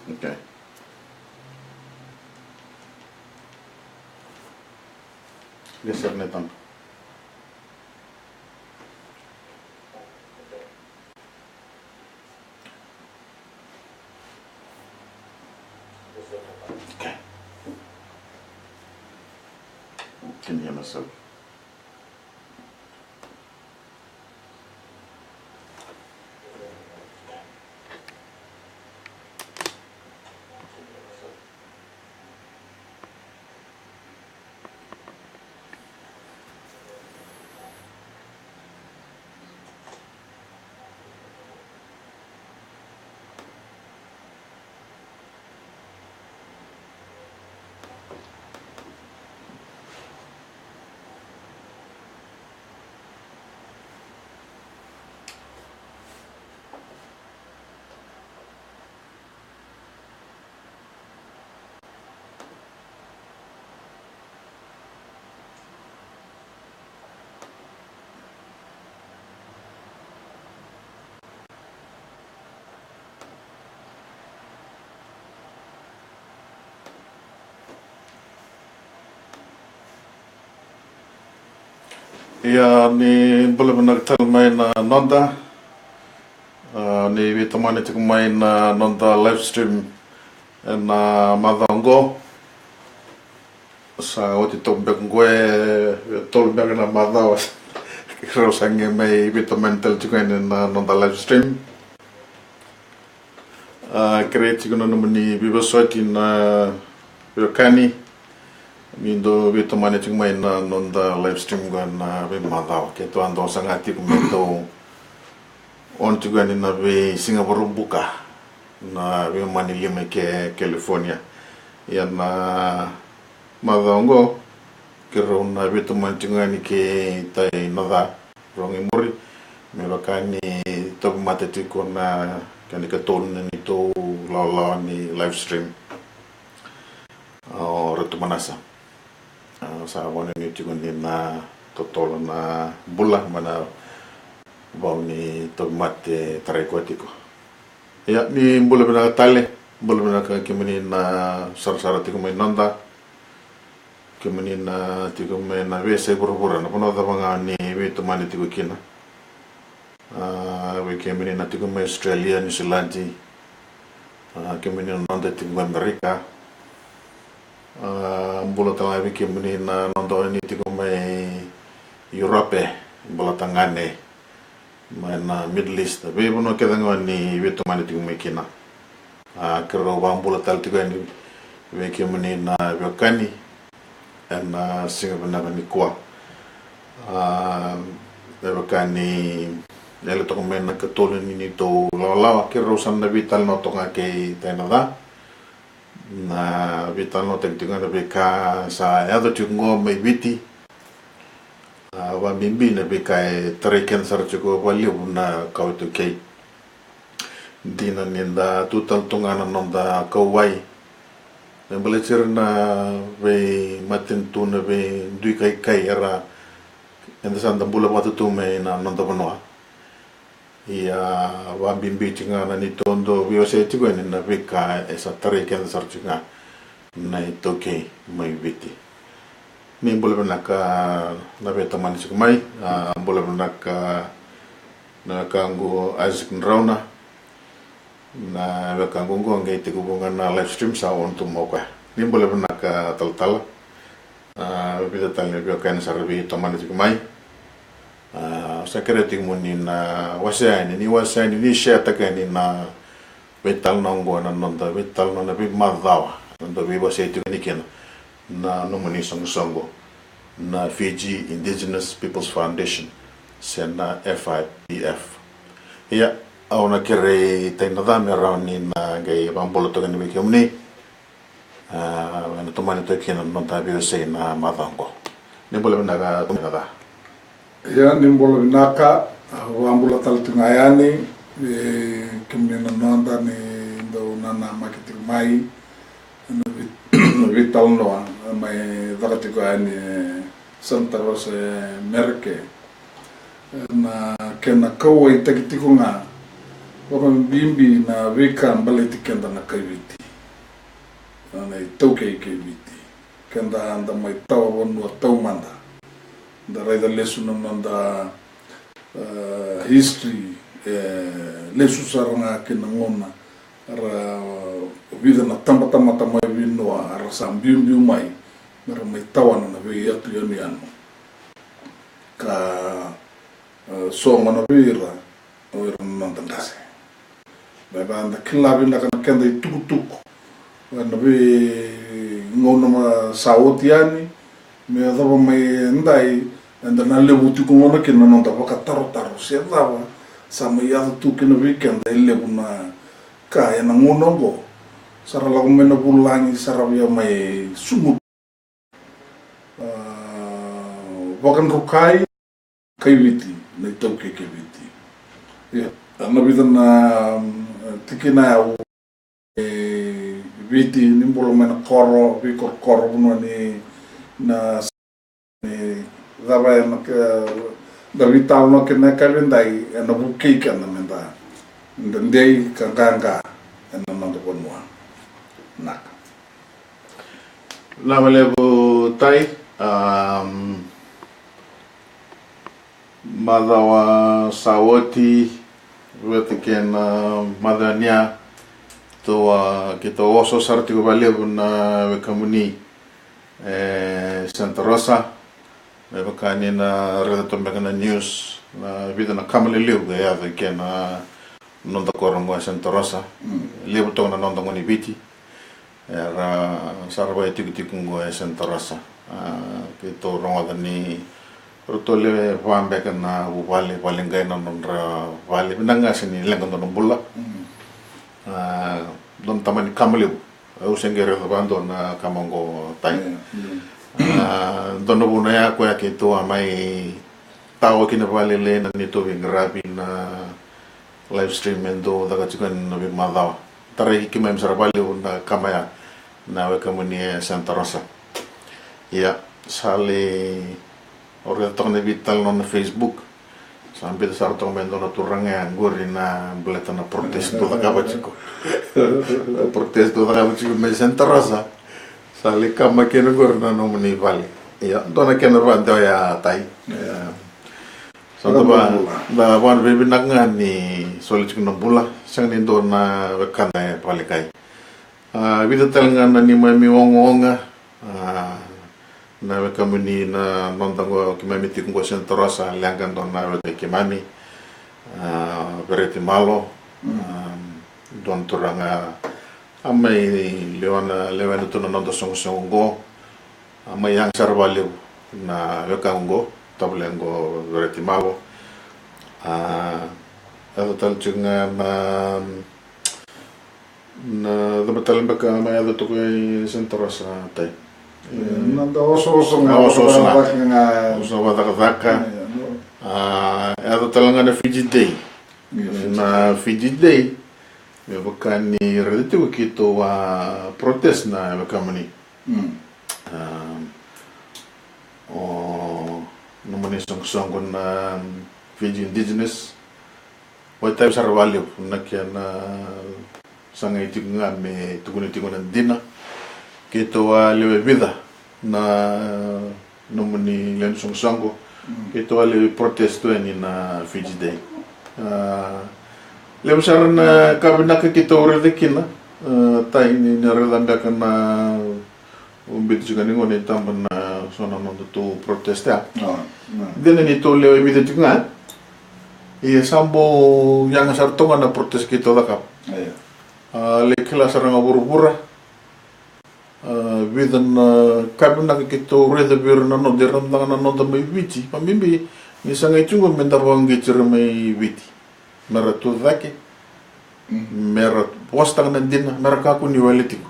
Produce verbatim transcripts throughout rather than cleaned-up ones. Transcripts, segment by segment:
Okay. Dia sara na itaba. Okay. Can you hear myself? Ia, ni bula vinaka tale mai na noda, a, ni veitomani tiko mai na noda live stream ena macawa oqo. Sa oti toka beka oqo e tolu beka na macawa. Keirau sa qai mai veitomani tale tiko yani na noda live stream. A, kerei tiko na nomuni veivosoti na veiwekani. Ni dou veitomani tiko mai na noda live stream qo na veimacawa. Keitou a dau saga tiko me dau on tiko yani na veisiga Vakaraubuka, na veimama ni lima e California. Ia na macawa oqo keirau na veitomani tiko yani kei Tai Naca Rogoimuri, me vaka ni tauvimate tiko na kena ikatolu na neitou lawalawa ni live stream. O Ratu Manasa, a, sa vakanuinui tiko ni na totolo na bula mai na vau ni tauvimate tarai koya tiko. Ia, ni bula vinaka tale, bula vinaka kemuni na sarasara tiko mai noda, kemuni na tiko mai na veiyasai vuravura, na vanua cava ga ni veitomani tiko kina. A, vei kemuni na tiko mai Australia, New Zealand, a, kemuni na noda tiko mai Amerika. A, bula tale ga vei kemuni na noda ni tiko mai Europe, bula tagane, mai na Middle East, veivanua kece ga ni veitomani tiko mai kina. A, keirau vakabula tale tiko yani vei kemuni na veiwekani ena siga vinaka nikua. A, e vaka ni yali toka mai na ikatolu ni neitou lawalawa, keirau sa na veitalanoa toka ga kei Tai Naca. Na veitalanoataki tiko ga na veika sa yaco tiko qo mai Viti. A, vakabibi na veika e tarai keda sara tiko vakalevu na kawa iTaukei. Dina ni da tu tale tu ga na noda kauwai. E baleti ira na veimatanitu, na veidui kaikai era, eda sa da bula vata tu mai na noda vanua. Ia, vakabibi tiko ga na neitou dau veiwasei tiko yani na veika e sa tarai keda sara tiko ga na iTaukei mai Viti. Ni bula vinaka na veitomani tiko mai, a, bula vinaka na wekaqu Isaac Drauna, na wekaqu qo qai tekivu ga na live stream sa on tu mai o koya. Ni bula vinaka talatala. A, vica tale na veiwekani sara veitomani tiko mai. A, sa kerei tiko mo ni na wasea yani, ni wasea yani, ni share taka yani na veitalanoa oqo, na noda veitalanoa na veimacawa, na noda veivosaki tiko yani kina na nomuni soqosoqo na Fiji Indigenous Peoples Foundation, se na F I P F. Ia, au na kerei Tai Naca me rawa ni na qai vakabula toka yani vei kemuni. A, ena tomani toka kina na noda veiwasei na macawa oqo. Ni bula vinaka, tomani na ca. Ia, ni bula vinaka, a, vakabula tale tu ga yani, e, kemuni na noda ni dau nanamaki tiko mai, na vei-, na veitalanoa, mai caka tiko yani, e, Santa Rosa, e, Merika. Na kena kauwaitaki tiko ga, vakabibi na veika baleti keda na kai Viti. na iTaukei kei Viti. Keda da mai tawa vanua taumada. Da raica lesu na noda, e, history, e lesu sara ga ki na gauna era vica na tabatamata mai vanua era sa biubiu mai me ra mai tawana na veiyatu yanuyanu. Ka, e, sogo na vei ira o ira na noda qase. Me vaka da kila vinaka na keda itukutuku ena veigauna sa oti yani me yacova mai edai, eda na levu tiko gona kina na noda vakatarotaro se cava sa mai yaco tu kina vei keda. E levu na ka ena gauna oqo sa ra lako mai na vulagi, sa ra via mai sugu, a, vakadrukai kai Viti, na iTaukei kei Viti. Ia, na vica na, mm, tikina ya, e, Viti ni bula mai na koro, veikorokoro, vanua ni na, ni cava ena ka, da veitalanoa kina na ka e dai, ena vukei keda me da, da dei ka qaqa ena noda vanua. Naka. Vinaka vakalevu Tai. Am, macawa sa oti vata kei na macawa ni ya, tou a, keitou oso sara tiko vakalevu na wekamuni e Santa Rosa. Me vaka ni na raica toka beka na news, na vica na kama lelevu e yaco i ke na noda koro oqo e Santa Rosa. Mm. Levu toka na noda gone ni Viti era sa ra vakaitikotiko oqo e Santa Rosa. A, keitou rogoca ni ratou lewe va beka na vuvale, vale qai na nodra vale, vinaka ga se ni leqa dua na bula. Mm. A, dua na tamani kama levu. Au se qai raica vakadua na kama oqo Tai. Io, io. A, dua na vuna ya koya keitou a mai tawa kina vakalailai na neitou veiqaravi na live stream e dau caka tiko ena veimacawa. Tarai keimami sara vakalevu na kama ya, na wekamuni e Santa Rosa. Ia, sa lai, au raica toka na veitalanoa na Facebook. Sa biuta sara toka mai e dua na turaga ya qori na baleta na protest dau cakava tiko. Protest dau cakava tiko mai Santa Rosa. Sa lai kama kina qori na nomuni vale. Ia, dua na kena vakadewa ya Tai. Ia. Sa da va, da vakanuinui vinaka ga ni soli tiko na bula, sega ni dua na wekada e vale kai. A, vica tale ga na neimami ogaoga, a, na wekamuni na noda qo keimami tiko qo Santa Rosa, leqa dua na weka i keimami, a, Vereti Malo, a, dua na turaga a mai lewena, lewena tu na noda soqosoqo qo. A mai yaga sara vakalevu na wekaqu qo, tavalequ Vereti Malo. A, yaco tale tiko ga na, na cava tale beka mai yaco tiko i Santa Rosa Tai. E, na da osooso ga, na osooso ga. Osooso vakacakacaka. A, yaco tale ga na Fiji Day. Na Fiji Day. Me vaka ni raica tiko keitou a protest na wekamuni. Mm. A, o nomuni soqosoqo na Fiji Indigenous. Vakaitavi sara vakalevu na kena sagai tiko ga me tukuni tiko na dina. Keitou a lewe vica na nomuni lewe ni soqosoqo. Mm. Keitou a lewe protest tu yani na Fiji Day. A, levu sara na ka vinaka keitou raica kina, a, Tai ni, ni raica beka na ubiuti tiko ni gone i taba na so na nodatou protest ya. A, a. Dina ni tou lewe vica tiko ga. Ia sa bau yaga sara toka ga na protest keitou cakava. Ia. A, lai kila sara ga vuravura. A, vica na ka vinaka keitou raica vei ira na noda, ira na noda, na noda mai Viti. Vakabibi ni sagai tiko me da vakaqeti ira mai Viti. Me ra tu cake. Mm. Me ra vosataka na dina, me ra kakua ni wele tiko.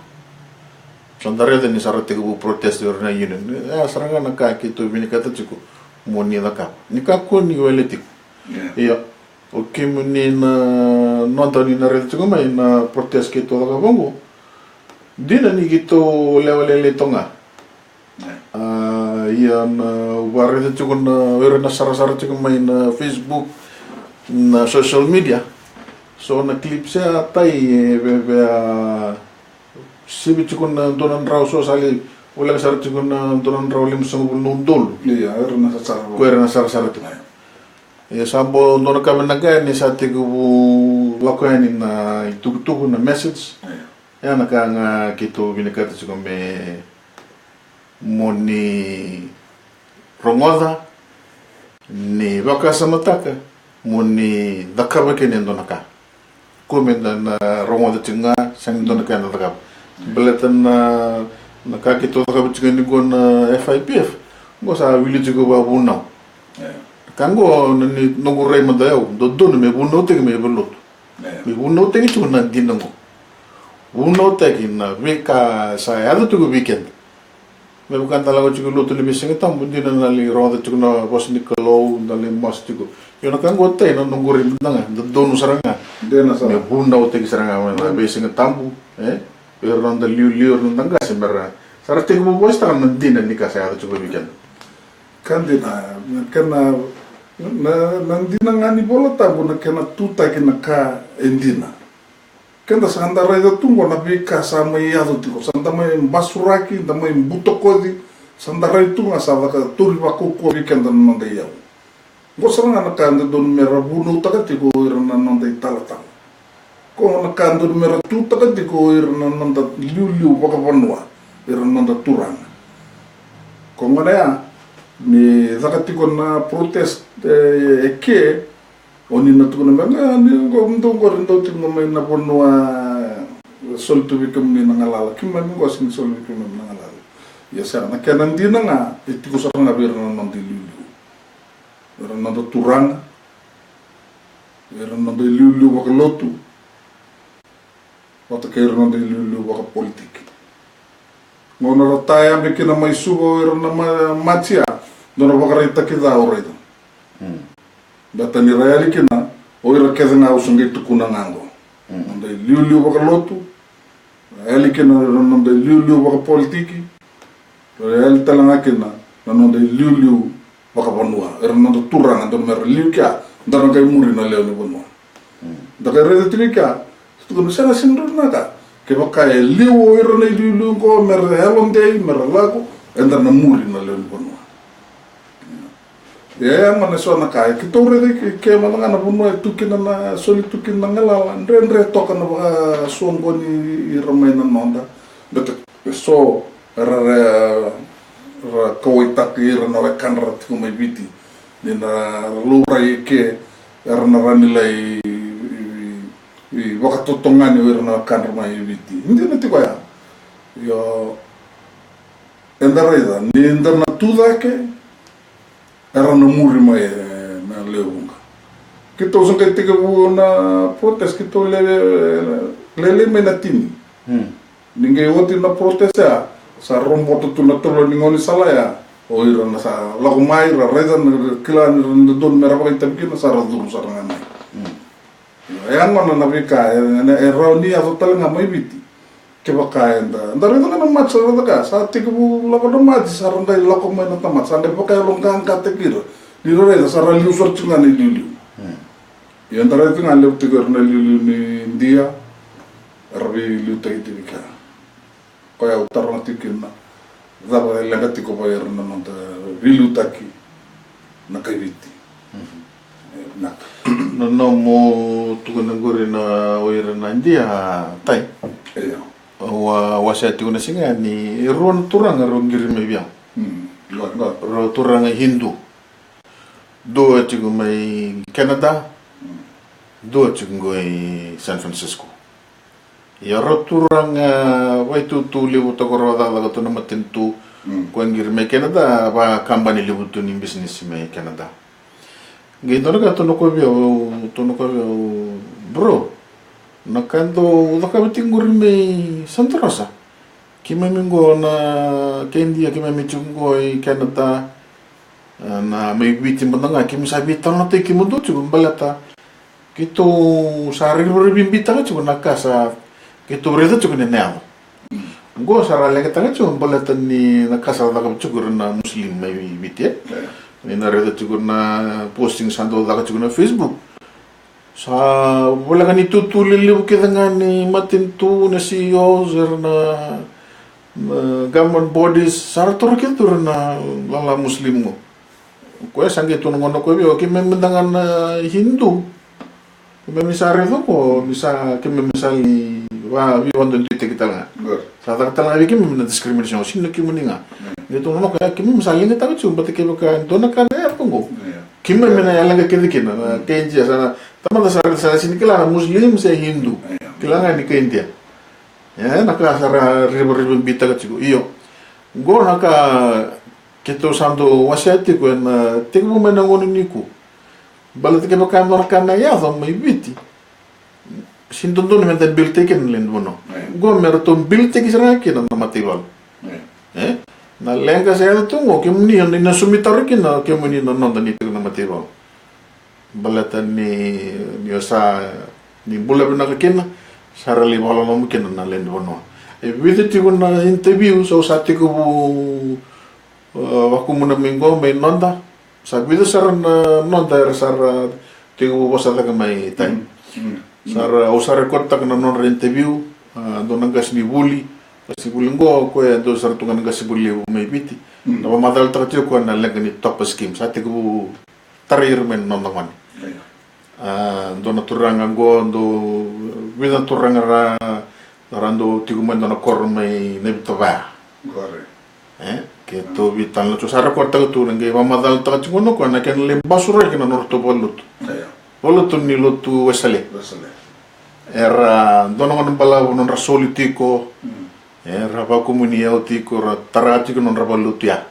Sa da raica ni sa ra tekivu protest ira na union. E, sara ga na ka keitou vinakata tiko mo ni cakava. Ni kakua ni wele tiko. Ia. Ia. O kemuni na noda ni na raica tiko mai na protest keitou cakava oqo. Dina ni keitou lewe lailai toka ga. A, ia na vakaraica tiko na, o ira na sarasara tiko mai na Facebook, na social media. So na clips ya Tai e vevea sivi tiko na dua na drau so sa lai voleka sara tiko na dua na drau limasagavulu na udolu. Ia, era na sarasara. Ko era na sarasara tiko. Ia sa bau dua na ka vinaka ni sa tekivu lako yani na itukutuku, na message. Ia. Ia na ka ga keitou vinakata tiko me mo ni rogoca, ni vakasamataka, mo ni cakava kina e dua na ka. Ko me da na rogoca tiko ga, sega ni dua na ka eda cakava. Baleta na, na ka keitou cakava tiko yani qo na F I P F, qo sa wili tiko vakavunau. Ka qo na ni noqu rai mada yau, dodonu me vunautaki mai vei lotu. Me vunautaki tiko na dina qo. Vunautaki na veika sa yaco tiko vei keda. Me vaka da lako tiko i lotu ni veiSiga Tabu, dina na lai rogoca tiko na vosa ni Kalou, da lai masu tiko. Io na ka qo tai na noqu rai mada ga, dodonu sara ga. Dina sara. Me vunautaki sara ga mai na veiSiga Tabu, e? Ira na noda iliuliu, ira na noda qase, mera sa ra tekivu vosataka na dina ni ka sa yaco tiko vei keda. Ka dina, na kena, na, na dina ga ni Vola Tabu, na kena tutaki na ka e dina. Keda sa da raica tu qo na veika sa mai yaco tiko, sa da mai basuraki, da mai butakoci, sa da rai tu ga sa caka tauri vakaukauwa vei keda na noda iyau. Qo sara ga na ka dodonu mera vunautaka tiko o ira na noda italatala. Ko na ka dodonu mera tutaka tiko o ira na noda iliuliu vakavanua, ira na noda turaga. Ko gona ya, ni caka tiko na protest, e, e ke, o ni na tukuna me ga, ni qo, dou qori dau tiko mai na vanua, e, soli tu vei kemuni na galala, keimami qo sega ni soli vei kemuni na galala. Ia sega, na kena dina ga, e tiko sara ga vei ira na noda iliuliu. Ira na noda turaga, ira na noda iliuliu vakalotu, vata kei ira na noda iliuliu vakapolitiki. Gauna ra tayabe kina mai Suva o ira na ma-, Maji ya, dua na vakaraitaki ca au raica. Beta ni ra yali kina, o ira kece ga au sa qai tukuna ga qo. Noda iliuliu vakalotu, ra yali kina na noda iliuliu vakapolitiki, ra yali tale ga kina na noda iliuliu vakavanua. Era na noda turaga, dodonu mera liu kea, da na qai muri na lewe ni vanua. Da qai raica tiko i kea, sa tukuna, sega, sega ni dua na ka. Kevaka e liu o ira na iliuliu qo mera yalodei, mera lako, eda na muri na lewe ni vanua. Ia, ia, gona eso na ka e keitou raica i ke, ke mada ga na vanua e tu kina na, soli tu kina na galala, dredre toka na vakasoqoni ira mai na noda. Beta eso era, era, era kauwaitaki ira na wekadra tiko mai Viti. Ni na laurai i ke, era na rawa ni lai, i, i, i vakatotogani o ira na wekadra mai Viti. Dina tiko ya. Io, eda raica, ni da na tu cake, era na muri mai, e, na lewe vuqa. Keitou sa qai tekivu na protest, keitou le, lailai mai na tini. Ni qai oti na protest ya, sa robota tu na tolo ni gaunisala ya. O ira na sa lako mai, ra raica, na kila ni ra dodonu mera vakaitavi kina, sa ra curu sara ga mai. E yagona na veika e, e, e rawa ni yaco tale ga mai Viti. Kevaka eda, da raica ga na Maji sa raica ka, sa tekivu lako na Maji, sa ra qai lako mai na tamata, sa qai vakayaloqaqataki ira. Ni ra raica sa ra liu sara tiko ga na iliuliu. Ia da raica ga levu tiko era na iliuliu ni Idia, era veiliutaki tiko i kea. Koya au taroga tiko kina, cava e leqa tiko vei ira na noda veiliutaki na kai Viti. E, vinaka. Na nomu tukuna qori na o ira na Idia, Tai. Io. Au a wasea tiko na siga ni e rua na turaga rau qiri mai vei au. Rau turaga Hindu. Dua tiko mai Canada, dua tiko qo i San Francisco. Ia rau turaga vakaitutu levu toka, rau cakacaka tu na matanitu. Ko qiri mai Canada, vakabani levu tu ni bisinisi mai Canada. Qai dua na ka tukuna ko vei au, tukuna ko vei au, bro, na ka dou cakava tiko qori mai Santa Rosa. Keimami qo na kai Idia, keimami tiko qo i Canada, na mai Viti mada ga, keimami sa veitalanoataki kemudou tiko baleta keitou sa rairai bibitaka tiko na ka sa keitou raica tiko ni na yaco. Qo sa ra leqataka tiko baleta ni na ka sa ra cakava tiko ira na Muslim mai Viti, e. Ni na raica tiko na posting sa dau caka tiko na Facebook. Sa voleka ni tutu lelevu kece ga ni matanitu, na C E Os, era na, na government bodies, sa ra toro kece tu ira na lala Muslim qo. Koya sa qai tu na gauna koya vei au, keimami mada ga na Hindu. Keimami sa raica qo ni sa keimami sa lai va, veivakaduiduitaki tale ga. Sa caka tale ga vei keimami na discrimination, sega ni kemuni ga. Qai tu na gauna koya keimami sa ligataka tiko, baleta kevaka e dua na ka na yaco qo, keimami na yaleqa kece kina na K N G, sa na tamata sa raica, sa sega ni kila na Muslim se Hindu. Kila ga ni ka India. E na ka sa ra rivarivabeitaka tiko. Io. Qo na ka keitou sa dau wasea tiko ena tekivu mai na gauna nikua. Baleta kevaka e dua na ka na yaco mai Viti, sega ni dodonu meda bilitaki kina na lewe ni vanua. Qo me ratou bilitaki sara ga kina na mataivalu. E na leqa sa yaco tu qo, kemuni o ni na sumitaro kina, kemuni na noda ni tiko na mataivalu. Baleta ni, ni o sa, ni bula vinaka kina, sa ra lai vakaloloma kina na lewe ni vanua. E vica tiko na interview sa, au sa tekivu, e, vakumuna mai qo, mai noda. Sa vica sara na noda era sa ra tekivu vosa cake mai tai. Sa ra, au sa record taka na nodra interview, a, dua na qase ni vuli, qase ni vuli qo, koya e dua sara tu ga na qase ni vuli levu mai Viti. Na vakamacalataka tiko koya na leqa ni TOPA scheme, sa tekivu tarai ira mai na noda gone. A, dua na turaga qo, dua, vica na turaga ra, ra dau tiko mai dua na koro mai Navitavaya. E keitou veitalanoa tu, sa rekotaka tu, na qai vakamacalataka tiko na koya na kena lai basuraki na nodratou valenilotu. Valenilotu ni lotu Wesele. Era dua na gauna balavu nodra soli tiko. Era vakumuni au tiko, ra tara tiko nodra valenilotu ya.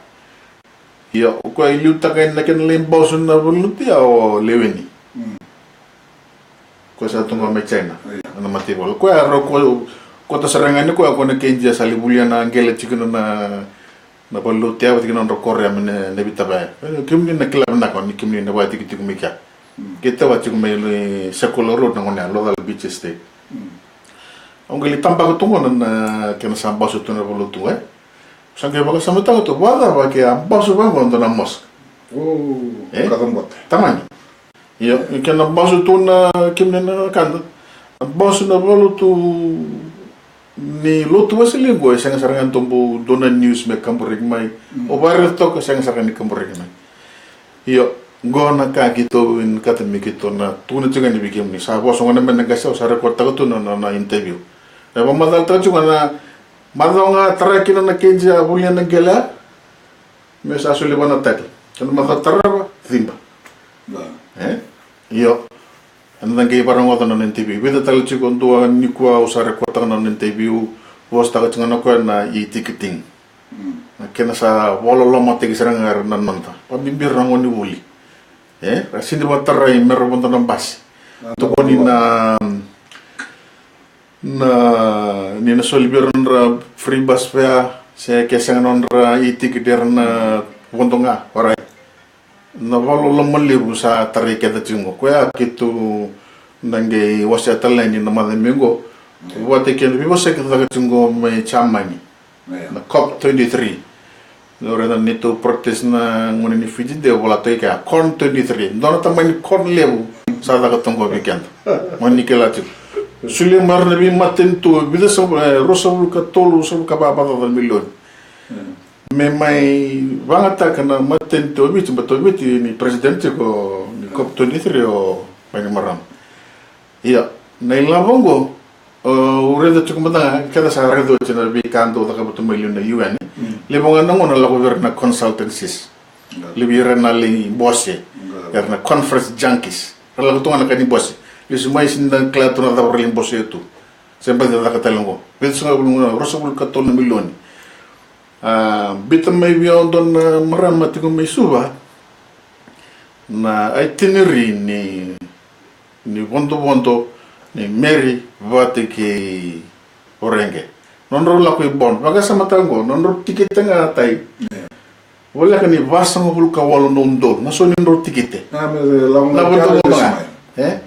Io, o koya e liutaka yani na kena lai basu na valenilotu ya o Leweni. Koya sa tu ga mai China na mataivalu. Koya rau ko, kota sara ga ni koya ko na K N G sa lai volia na qele tiko na, na valenilotu ya vata kei na nodra koro ya mai Navitavaya. E, kemuni na kila vinaka ni kemuni na vakatikotiko mai kea. Keitou a tiko mai Circular Road na gauna ya, Lochala Beach Estate. Au qai lai tabaka tu gona na kena sa basu tu na valenilotu qo. Sa qai vakasamataka tu, vakacava ke a basu vaqo dua na mosque? E? Tamani. Io, kena basu tu na, kemuni na kada. A basu na valenilotu ni lotu Wesele qo, e sega sara ga ni tobu dua na news me kaburaki mai. O vakaraica toka, e sega sara ga ni kaburaki mai. Io, qo na ka keitou vinakata me keitou na tukuna tiko yani vei kemuni. Sa vosa gona mai na qase, au sa rekotaka tu na, na, na interview. E vakamacalataka tiko na macawa ga tara kina na K N G a volia na qele ya. Me sa soli vua na tani. Kena macawa tarava, ciba. E? Io. Eda qai vakarogoca na nona interview. Vica tale tiko, dua nikua au sa rekotaka na nona interview. Vosataka tiko na koya na e-ticketing. Na kena sa vakalolomataki sara ga era na noda. Vakabibi ira na gonevuli. E? Ra sega ni vakatarai me ra vodo na basi. Tokoni na, na, ni na soli vei ira nodra free bus fare, se ke sega nodra e-ticket era na vodo ga, orait. Na vakaloloma levu sa tarai keda tiko qo. Koya keitou na qai wasea tale yani na macawa mai qo. Vata kei na veivosaki caka tiko qo mai Jamani. Na COP twenty-three. Dou raica na neitou protest na gauna ni Fiji Day, vola toka kea, COP twenty-three. Dua na tamani COP levu sa caka toka qo vei keda. Mo ni kila tiko. Solia mai ira na veimatanitu, vica sa, e, ruasagavulu ka tolu, ruasagavulu ka va, va, va, va milioni. Me mai vagataka na matanitu o Viti, baleta o Viti ni president tiko ni COP twenty-three o Bainimarama. Ia, na ilavo oqo, o, au raica tiko mada ga, keda sa raica oti na veika dau cakava tu mai liu na U N. Levu ga na gauna lako vei ira na consultancies. Levu ira na lai bose, era na conference junkies. Ra lako tu ga na ka ni bose. Lesu mai sega ni da kila tu na cava ra lai bose tu. Se baci caka tale oqo. Vei sa ga vulu, ruasagavulu ka tolu na milioni. A, biuta mai vei au dua na marama tiko mai Suva na itinerary ni, ni vodovodo ni Mary vata kei Voreqe. Nodrau lako i Bon. Vakasamataka oqo, nodrau tikite ga tai. Voleka ni vasagavulu ka walu na udolu na so ni drau tikite. Na vodovodo ga. E?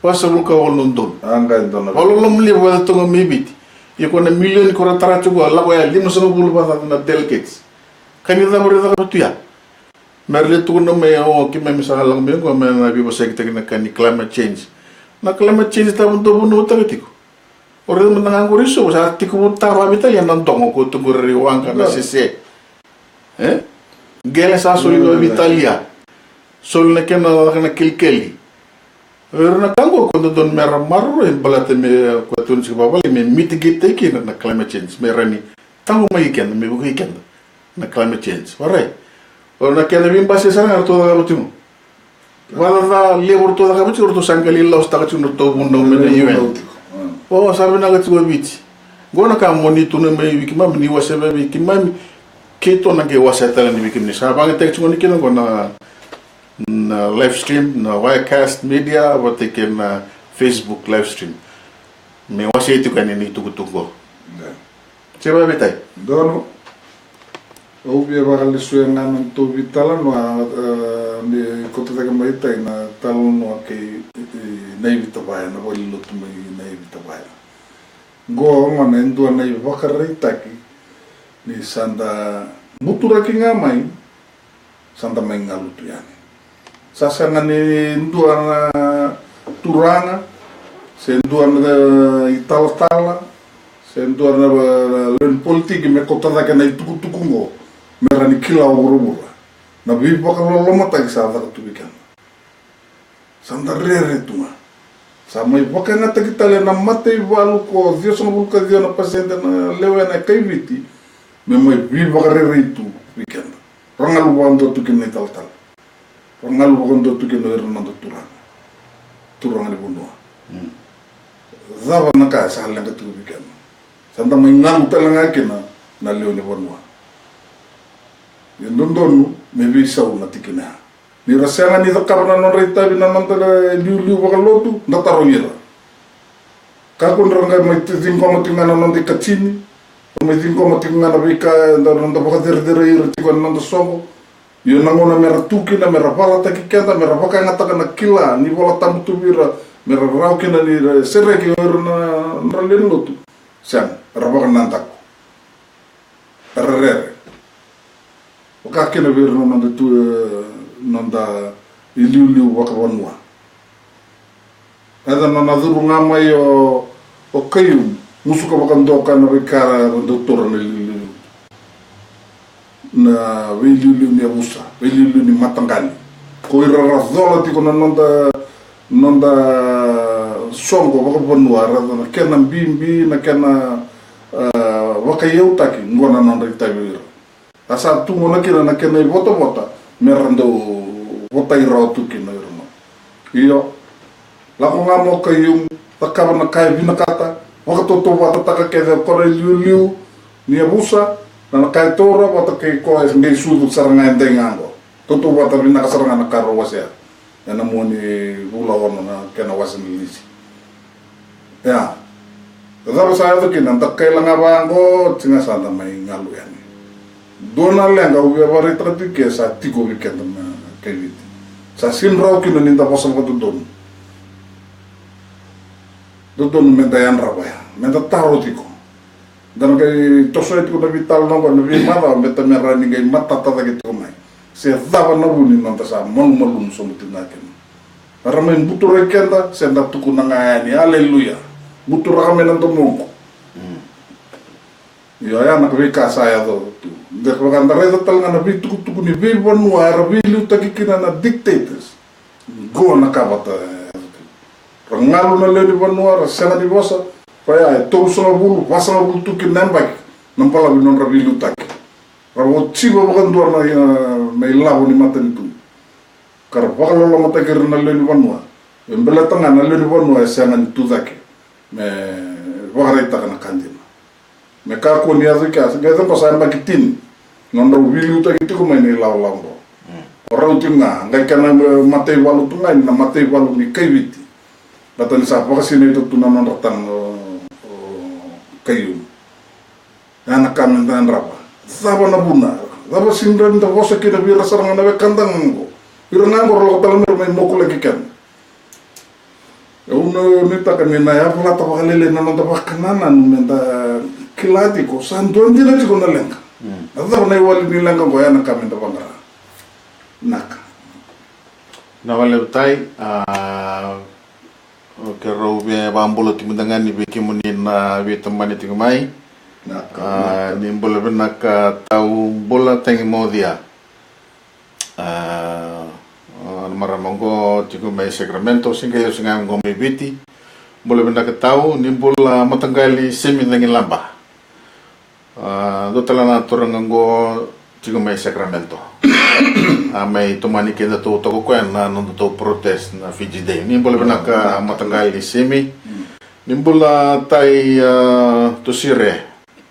Vasagavulu ka walu na udolu. Vakaloloma levu vata toka mai Viti. Ia ko na milioni ko ra tara tiko, lako ya limasagavulu vata na delegates. Ka ni cava ra cakava tu ya. Me ra lai tukuna mai, o, keimami sa lako mai qo me na veivosakitaki na ka ni climate change. Na climate change tava dou vunautaka tiko. O raica mada ga qori so sa tiko vu tava vitalia na dogo ko tu qori waqa na sese. E? Qele sa soli va vitalia. Soli na kena na kelikeli. O ira na ka qo ko dodonu me ra maroroi baleta me ko tu ni sika vavalagi me mitigate taki kina na climate change me rani tago mai keda me vuki keda na climate change. Varai. O na kena vibasi sara ga ratou cakava tiko. Vacava levu ratou cakava tiko ratou sa qali lausitaka tiko na ratou vunau mai na U N. O sa vinaka tiko a Viti. Qo na ka mo ni tuna mai vei keimami ni wasea vei keimami. Keitou na qai wasea tale ni vei keimami sa vagataki tiko ni kina qo na na live stream na Wirecast Media vata kei na Facebook live stream. Me wasei tiko yani ni tukutuku qo. Se vaveitai. Donu. Au via vakalesuya ga na tou vitalanoa, e, ni koto cake mai tai na talanoa kei, e, Naivi Tavaya, na valilotu mai Naivi Tavaya. Qo gona e dua na ivakaraitaki ni sa da buturaki ga mai, sa da mai galu tu yani. Sa sega ni dua na turaga se dua na italatala se dua na lewe ni politiki me kauta cake na itukutuku oqo me ra ni kila o vuravura na veivakalolomataki sa caka tu vei keda. Sa da rere tu ga. Sa mai vakayagataki tale na mataivalu ko ciwasagavulu ka ciwa na pasede na lewena e kai Viti me mai veivakarerei tu vei keda. Ra galu vakadua tu kina na italatala. Ra galu vakadua tu kina o ira na noda turaga, turaga ni vanua. Cava na ka e sa leqa tiko vei keda? Sa da mai galu tale ga kina na lewe ni vanua. E dodonu me veisau na tikina ya. Ni ra sega ni cakava na nodra itavi na noda liuliu vakalotu, da tarogi ira. Kakua ni ra qai mai ciqoma tiko ga na noda ikatini, ra mai ciqoma tiko ga na veika eda noda vakacerecerei ira tiko ena noda soqo. Io na gauna me ra tu kina me ra valataki keda, me ra vakayagataka na kila ni Vola Tabu tu vei ira, me ra rawa kina ni ra sereki o ira na nodra lewe ni lotu. Sega, era vakanadaku. Era rere. Vaka kina vei ira na noda tu, e, noda iliuliu vakavanua. Eda na na curu ga mai o, o Khaiyum, musuka vakadua ka na veika era dau taura na iliuliu. Na veiliuliu ni yavusa, veiliuliu ni mataqali. Ko ira ra cola tiko na noda, noda soqo vakavanua, ra na kena bibi, na kena, e, vakaiyautaki, qo na nodra itavi o ira. A sa tu gona kina na kena ivotavota me ra dau votai rawa tu kina o ira na. Io, lako ga mo Khaiyum, cakava na ka e vinakata, vakatautauvatataka kece o koya na iliuliu ni yavusa, na ka e taura vata kei koya e qai sucu sara ga e dai ga oqo. Tautauvata vinaka sara ga na ka rau wasea. Ena mua ni vula ono na kena wase ni lisi. Ia, cava sa yaco kina, da kaila ga vaqo, tsi ga sa da mai galu yani. Dua na leqa au via vakaraitaka tiko ke sa tiko vei keda na kai Viti. Sa sega ni rawa kina ni da vosa vakadodonu. Dodonu me da yadrava ya, me da taro tiko. Da na qai tosoya tiko na veitalanoa qo na veimacawa, baleta me rawa ni qai matata cake tiko mai se cava na vu ni noda sa malumalumu sobu tiko ga kina. Era mai buturaki keda, se da tukuna ga yani, aleluya. Buturaka mai na domoqu. Io, ya na veika sa yaco tu. Da vaka da raica tale ga na veitukutuku ni veivanua era veiliutaki kina na dictators. Qo na ka vata, e, ra galu na lewe ni vanua, ra sega ni vosa. Koya e tolusagavulu, vasagavulu tu kina na yabaki na balavu ni nodra veiliutaki. Ra votiva vakadua na, e, na ilavo ni matanitu. Ka ra vakalolomataki ira na lewe ni vanua. E baleta ga na lewe ni vanua e sega ni tu cake me vakaraitaka na ka dina. Me kakua ni yaco i kea, se qai yaco qo sa yabaki tini. Nodrau veiliutaki tiko mai na ilawalawa qo. O rau tiko ga, qai kena mataivalu tu ga, na mataivalu ni kai Viti. Baleta ni sa vakasinaita tu na nodra tama o, o Khaiyum. Ya na ka me da yadrava. Cava na vuna? Cava sega ni da vosa kina vei ira sara ga na wekada ga qo? Ira ga qo ra lako tale mai ra mai mokulaki keda. Au nuitaka ni na yavalata vakalailai na noda vakanananu me da kila tiko sa dua dina tiko na leqa. Na cava na iwali ni leqa qo, ya na ka me da vaqara. Naka. Na valevu tai, a, Keirau via vakabula tiko mada ga yani vei kemuni na veitomani tiko mai. Vinaka. Ah, ni bula vinaka tau bula tagi mocia. Ah, ah, na marama oqo tiko mai Sacramento, se qai lesu ga oqo mai Viti. Bula vinaka tau, ni bula mataqali Simi Cagilaba. Ah, dua tale na turaga oqo tiko mai Sacramento. A mai tomani keda tou toka koya na noda tou protest na Fiji Day. Ni bula vinaka mataqali Simi. Ni bula tai, ah, Tusire.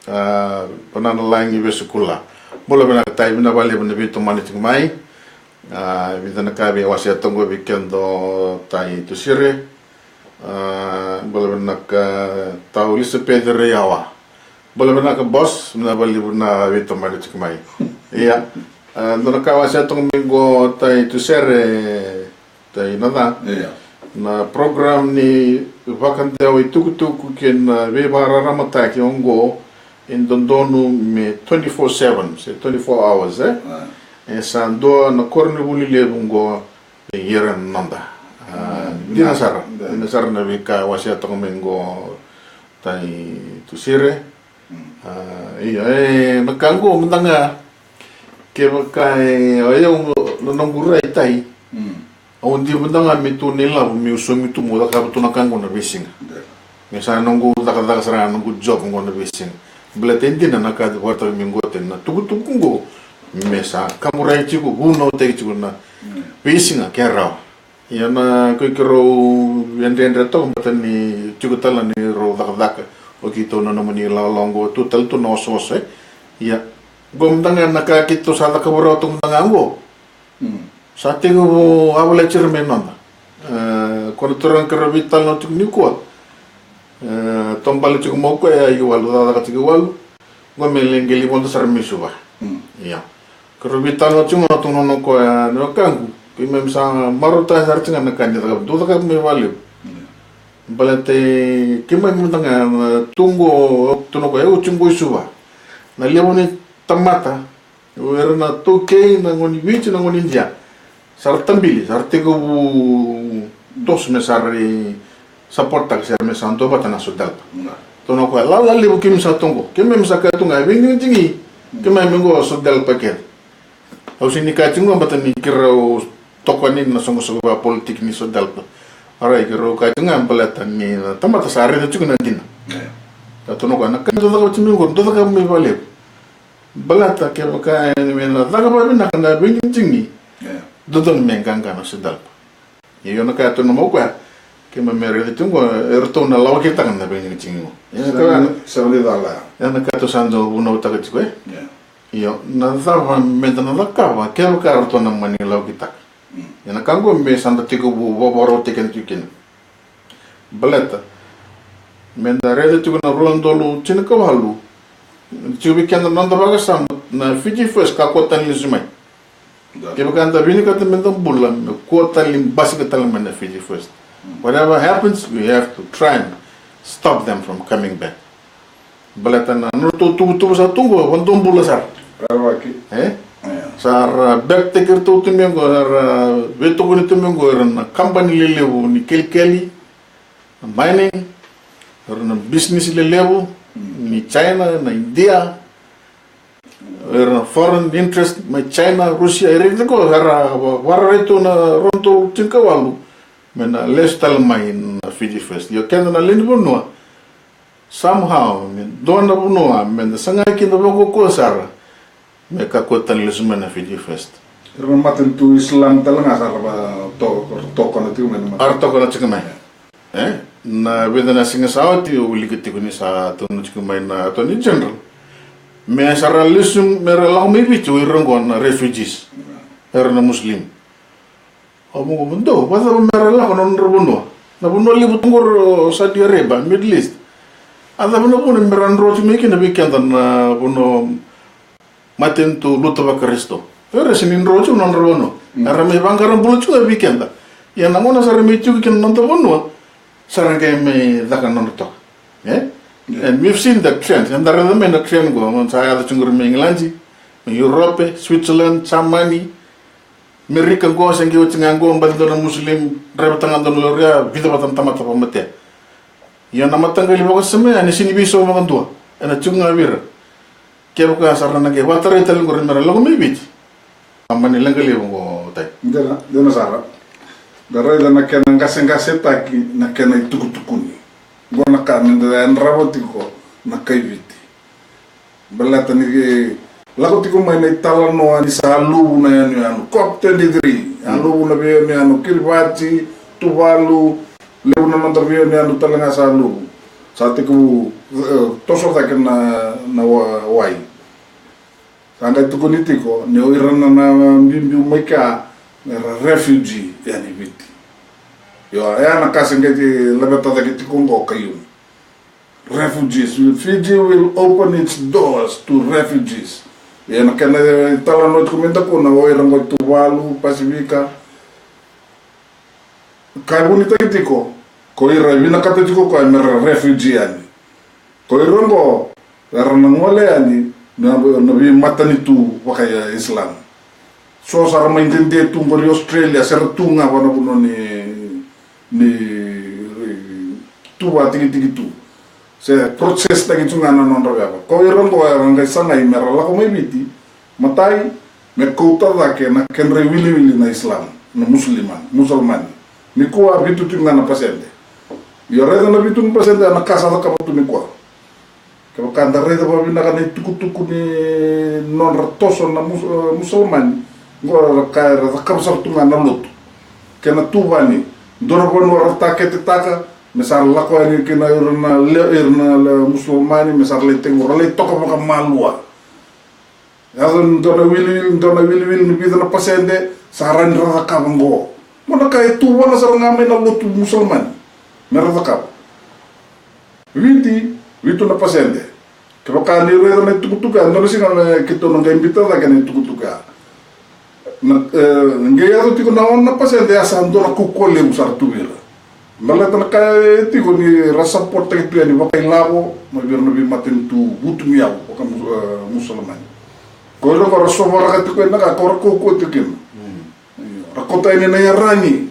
Ah, Banana Lagi Vesukula. Bula vinaka tai, vinaka vakalevu na veitomani tiko mai. Ah, vica na ka via wasea toka vei keda o tai Tusire. Ah, bula vinaka tau Elisapeci Reiawa. Bula vinaka boss, vinaka vakalevu na veitomani tiko mai. Ia, ah, dua na ka wasea toka mai qo tai Tusire. Tai na ca. Ia. Na program ni vakadewa itukutuku kei na veivakararamataki oqo e dodonu me twenty-four seven, se twenty-four hours, e? Ah. E sa dua na koronivuli levu oqo e ira na noda. Ah, dina sara. Dina sara na veika wasea toka mai oqo tai Tusire. Ah, io, e, na ka qo mada ga, kevaka e, o yau na noqu rai tai. Au dina mada ga me tu na ilavo, meu saumi tu mo cakava tu na ka qo na veisiga. Me sa noqu cakacaka sara ga noqu job qo na veisiga. Baleta e dina na ka e vakaraitaka mai qo, tei na tukutuku qo me sa kaburaki tiko, vunautaki tiko na veisiga ke rawa. Ia na koi keirau e dredre toka, baleta ni tiko tale ni rau cakacaka o keitou na nomuni ilawalawa oqo, tu tale tu na osooso, e. Ia, qo mada ga na ka keitou sa cakava rawa toka mada ga oqo. Sa tekivu a volai tiko mai noda. E, ko na turaga keirau veitalanoa tiko nikua. E, taubale tiko mai o koya i walu, cakacaka tiko i walu. Qo me lai qai vodo sara mai Suva. Ia. Keirau veitalanoa tiko ga, tukuna o koya, na wekaqu, keimami sa marautaka sara tiko ga na ka ni cakava, dou cakava mai vakalevu. Baleta keimami mada ga, e, tu qo, tukuna o koya, au tiko qo i Suva. Na levu ni tamata, o ira na taukei, na gone ni Viti, na gone ni Idia. Sa ra tabili, sa ra tekivu toso me sa ra support-taka, se me sa duavata na SODELPA. Tukuna o koya, lala levu keimami sa tu qo, keimami sa kaya tu ga, e veidigidigi keimami qo SODELPA kece. Au sega ni kaya tiko ga baleta ni keirau tokoni na soqosoqo vakapolitiki ni SODELPA. Orait, keirau kaya tiko ga baleta ni na tamata sa raica tiko na dina. Sa tukuna o koya, na ka dou cakava tiko mai qo, dou cakava mai vakalevu. Baleta kevaka e me na caka vakavinaka na veidigidigi, dodonu me qaqa na SODELPA. Ia, io, na ka e tukuna mai o koya, keimami raica tiko qo, eratou na lawakitaka na veidigidigi qo. Ia, na ka e tukuna mai o koya, io, na ka e tukuna mai o koya, io, na cava meda na cakava kevaka eratou na mani lawakitaka. Ia, na ka qo me sa da tekivu vakavakarautaki keda tiko kina. Baleta meda raica tiko na rua na udolu tinikawalu, tiko vei keda na noda vakasama na Fiji First, kakua tale ni lesu mai. Kevaka da vinakata meda bula, me kua tale ni basika tale mai na Fiji First. Whatever happens, we have to try and stop them from coming back. Baleta na nodratou tuvatuva sa tu qo, vadua bula sara. E? Sa ra back-taki iratou tu mai qo, sa ra veitokoni tu mai qo ira na kabani lelevu ni kelikeli, na mining, ira na bisinisi lelevu ni China, na Idia, ira na foreign interest mai China, Russia, ira tiko, era va-, vakararai tu na rua na udolu tinikawalu me na lesu tale mai na Fiji First. Io, keda na lewe ni vanua, somehow, me dua na vanua meda sagai kina vakaukauwa sara, me kakua tale ni lesu mai na Fiji First. Ira na matanitu Islam tale ga sa ra va to-, tokona tiko mai na matanitu. Era tokona tiko mai. E? Na vica na siga sa oti, au wilika tiko ni sa tukuna tiko mai na Attorney General me sa ra lesu, me ra lako mai Viti o ira qo na refugees. Era na Muslim. Au vaqo, vadua, vakacava me ra lako na nodra vanua? Na vanua levu tu qori o Saudi Arabia, Middle East. A cava na vuna me ra dro tiko mai kina vei keda na vanua matanitu lotu vaKarisito? Era sega ni dro tiko na nodra vanua. Era mai vaqara bula tiko ga vei keda. Ia na gauna sa ra mai tiko kina na noda vanua, sa ra qai mai caka na nodra toka. E? And we've seen that trend. Eda raica mai na trend qo, sa yaco tiko qori mai Igiladi, mai Europe, Switzerland, Germany, Merika qo se qai oti ga qo, baci dua na Muslim, draiva taga dua na lori, a vica vata na tamata vakamatea. Ia na mataqali vakasama ya ni sini veisau vakadua, ena tiko ga vei ira. Kevaka sara na qai vakatarai tale qori mera lako mai Viti, a mani leqa levu qo, Tai. Dina, dina sara. Da raica na kena qaseqasetaki na kena itukutukuni. Qo na ka me da yadrava tiko na kai Viti. Baleta ni lako tiko mai na italanoa ni sa luvu na yanuyanu, COP twenty-three, a luvu na veiyanuyanu, Kiribati, Tuvalu, levu na noda veiyanuyanu tale ga sa luvu. Sa tekivu, e, toso cake na, na wa-, wai. Sa qai tukuni tiko ni o ira na, na biubiu mai kea, era refugee yani Viti. Io, e a na ka se qai laveta cake tiko qo, Khaiyum. Refugees. Fiji will open its doors to refugees. Ia na kena italanoa tiko me da kua na o ira qo Tuvalu, Pasifika. Ka e vunitaki tiko, ko ira e vinakata tiko koya mera refugee yani. Ko ira qo, era na gole yani na, na veimatanitu vaka-Islam. So sa ra mai dede tu qori Australia, se ra tu ga vaka na vanua ni, ni tu vakatikitiki tu. Se process taki tu ga na nodra veva. Ko ira qo era qai sagai mera lako mai Viti, matai, me kauta cake na kedra iwiliwili na Islam, na Musulima, Musulmani. Nikua vitu tiko ga na pasede. Io, raica na vitu na pasede, na ka sa cakava tu nikua. Kevaka da raica vakavinaka na itukutuku ni nodra toso na mus-, e, Musulmani, qo ra ka era cakava sara tu ga na lotu. Kena tuvani, dua na vanua ra taketetaka, me sa ra lako yani kina ira na le-, ira na le-, Musulmani, me sa ra lai tekivu, ra lai toka vakamalua. Yaco ni dua na wiliwili, dua na wiliwili ni vica na pasede, sa ra ni ra cakava qo. Mo na ka e tuvana sara ga mai na lotu Musulmani me ra cakava. Viti, vitu na pasede. Kevaka ni raica na itukutuku ya, dua na siga me keitou na qai biuta cake na itukutuku ya. Na, e, qai yaco tiko na ono na pasede, ya sa dua na kaukauwa levu sara tu vei ira. Baleta na ka e tiko ni ra support taki tu yani vakailavo mai vei ira na veimatanitu vutuniyau vaka-, e, Musulmani. Ko ira ko ra sovaraka tiko yani na ka ko ra kaukauwa tiko kina. Mm. Io, ra kauta yani na iyaragi.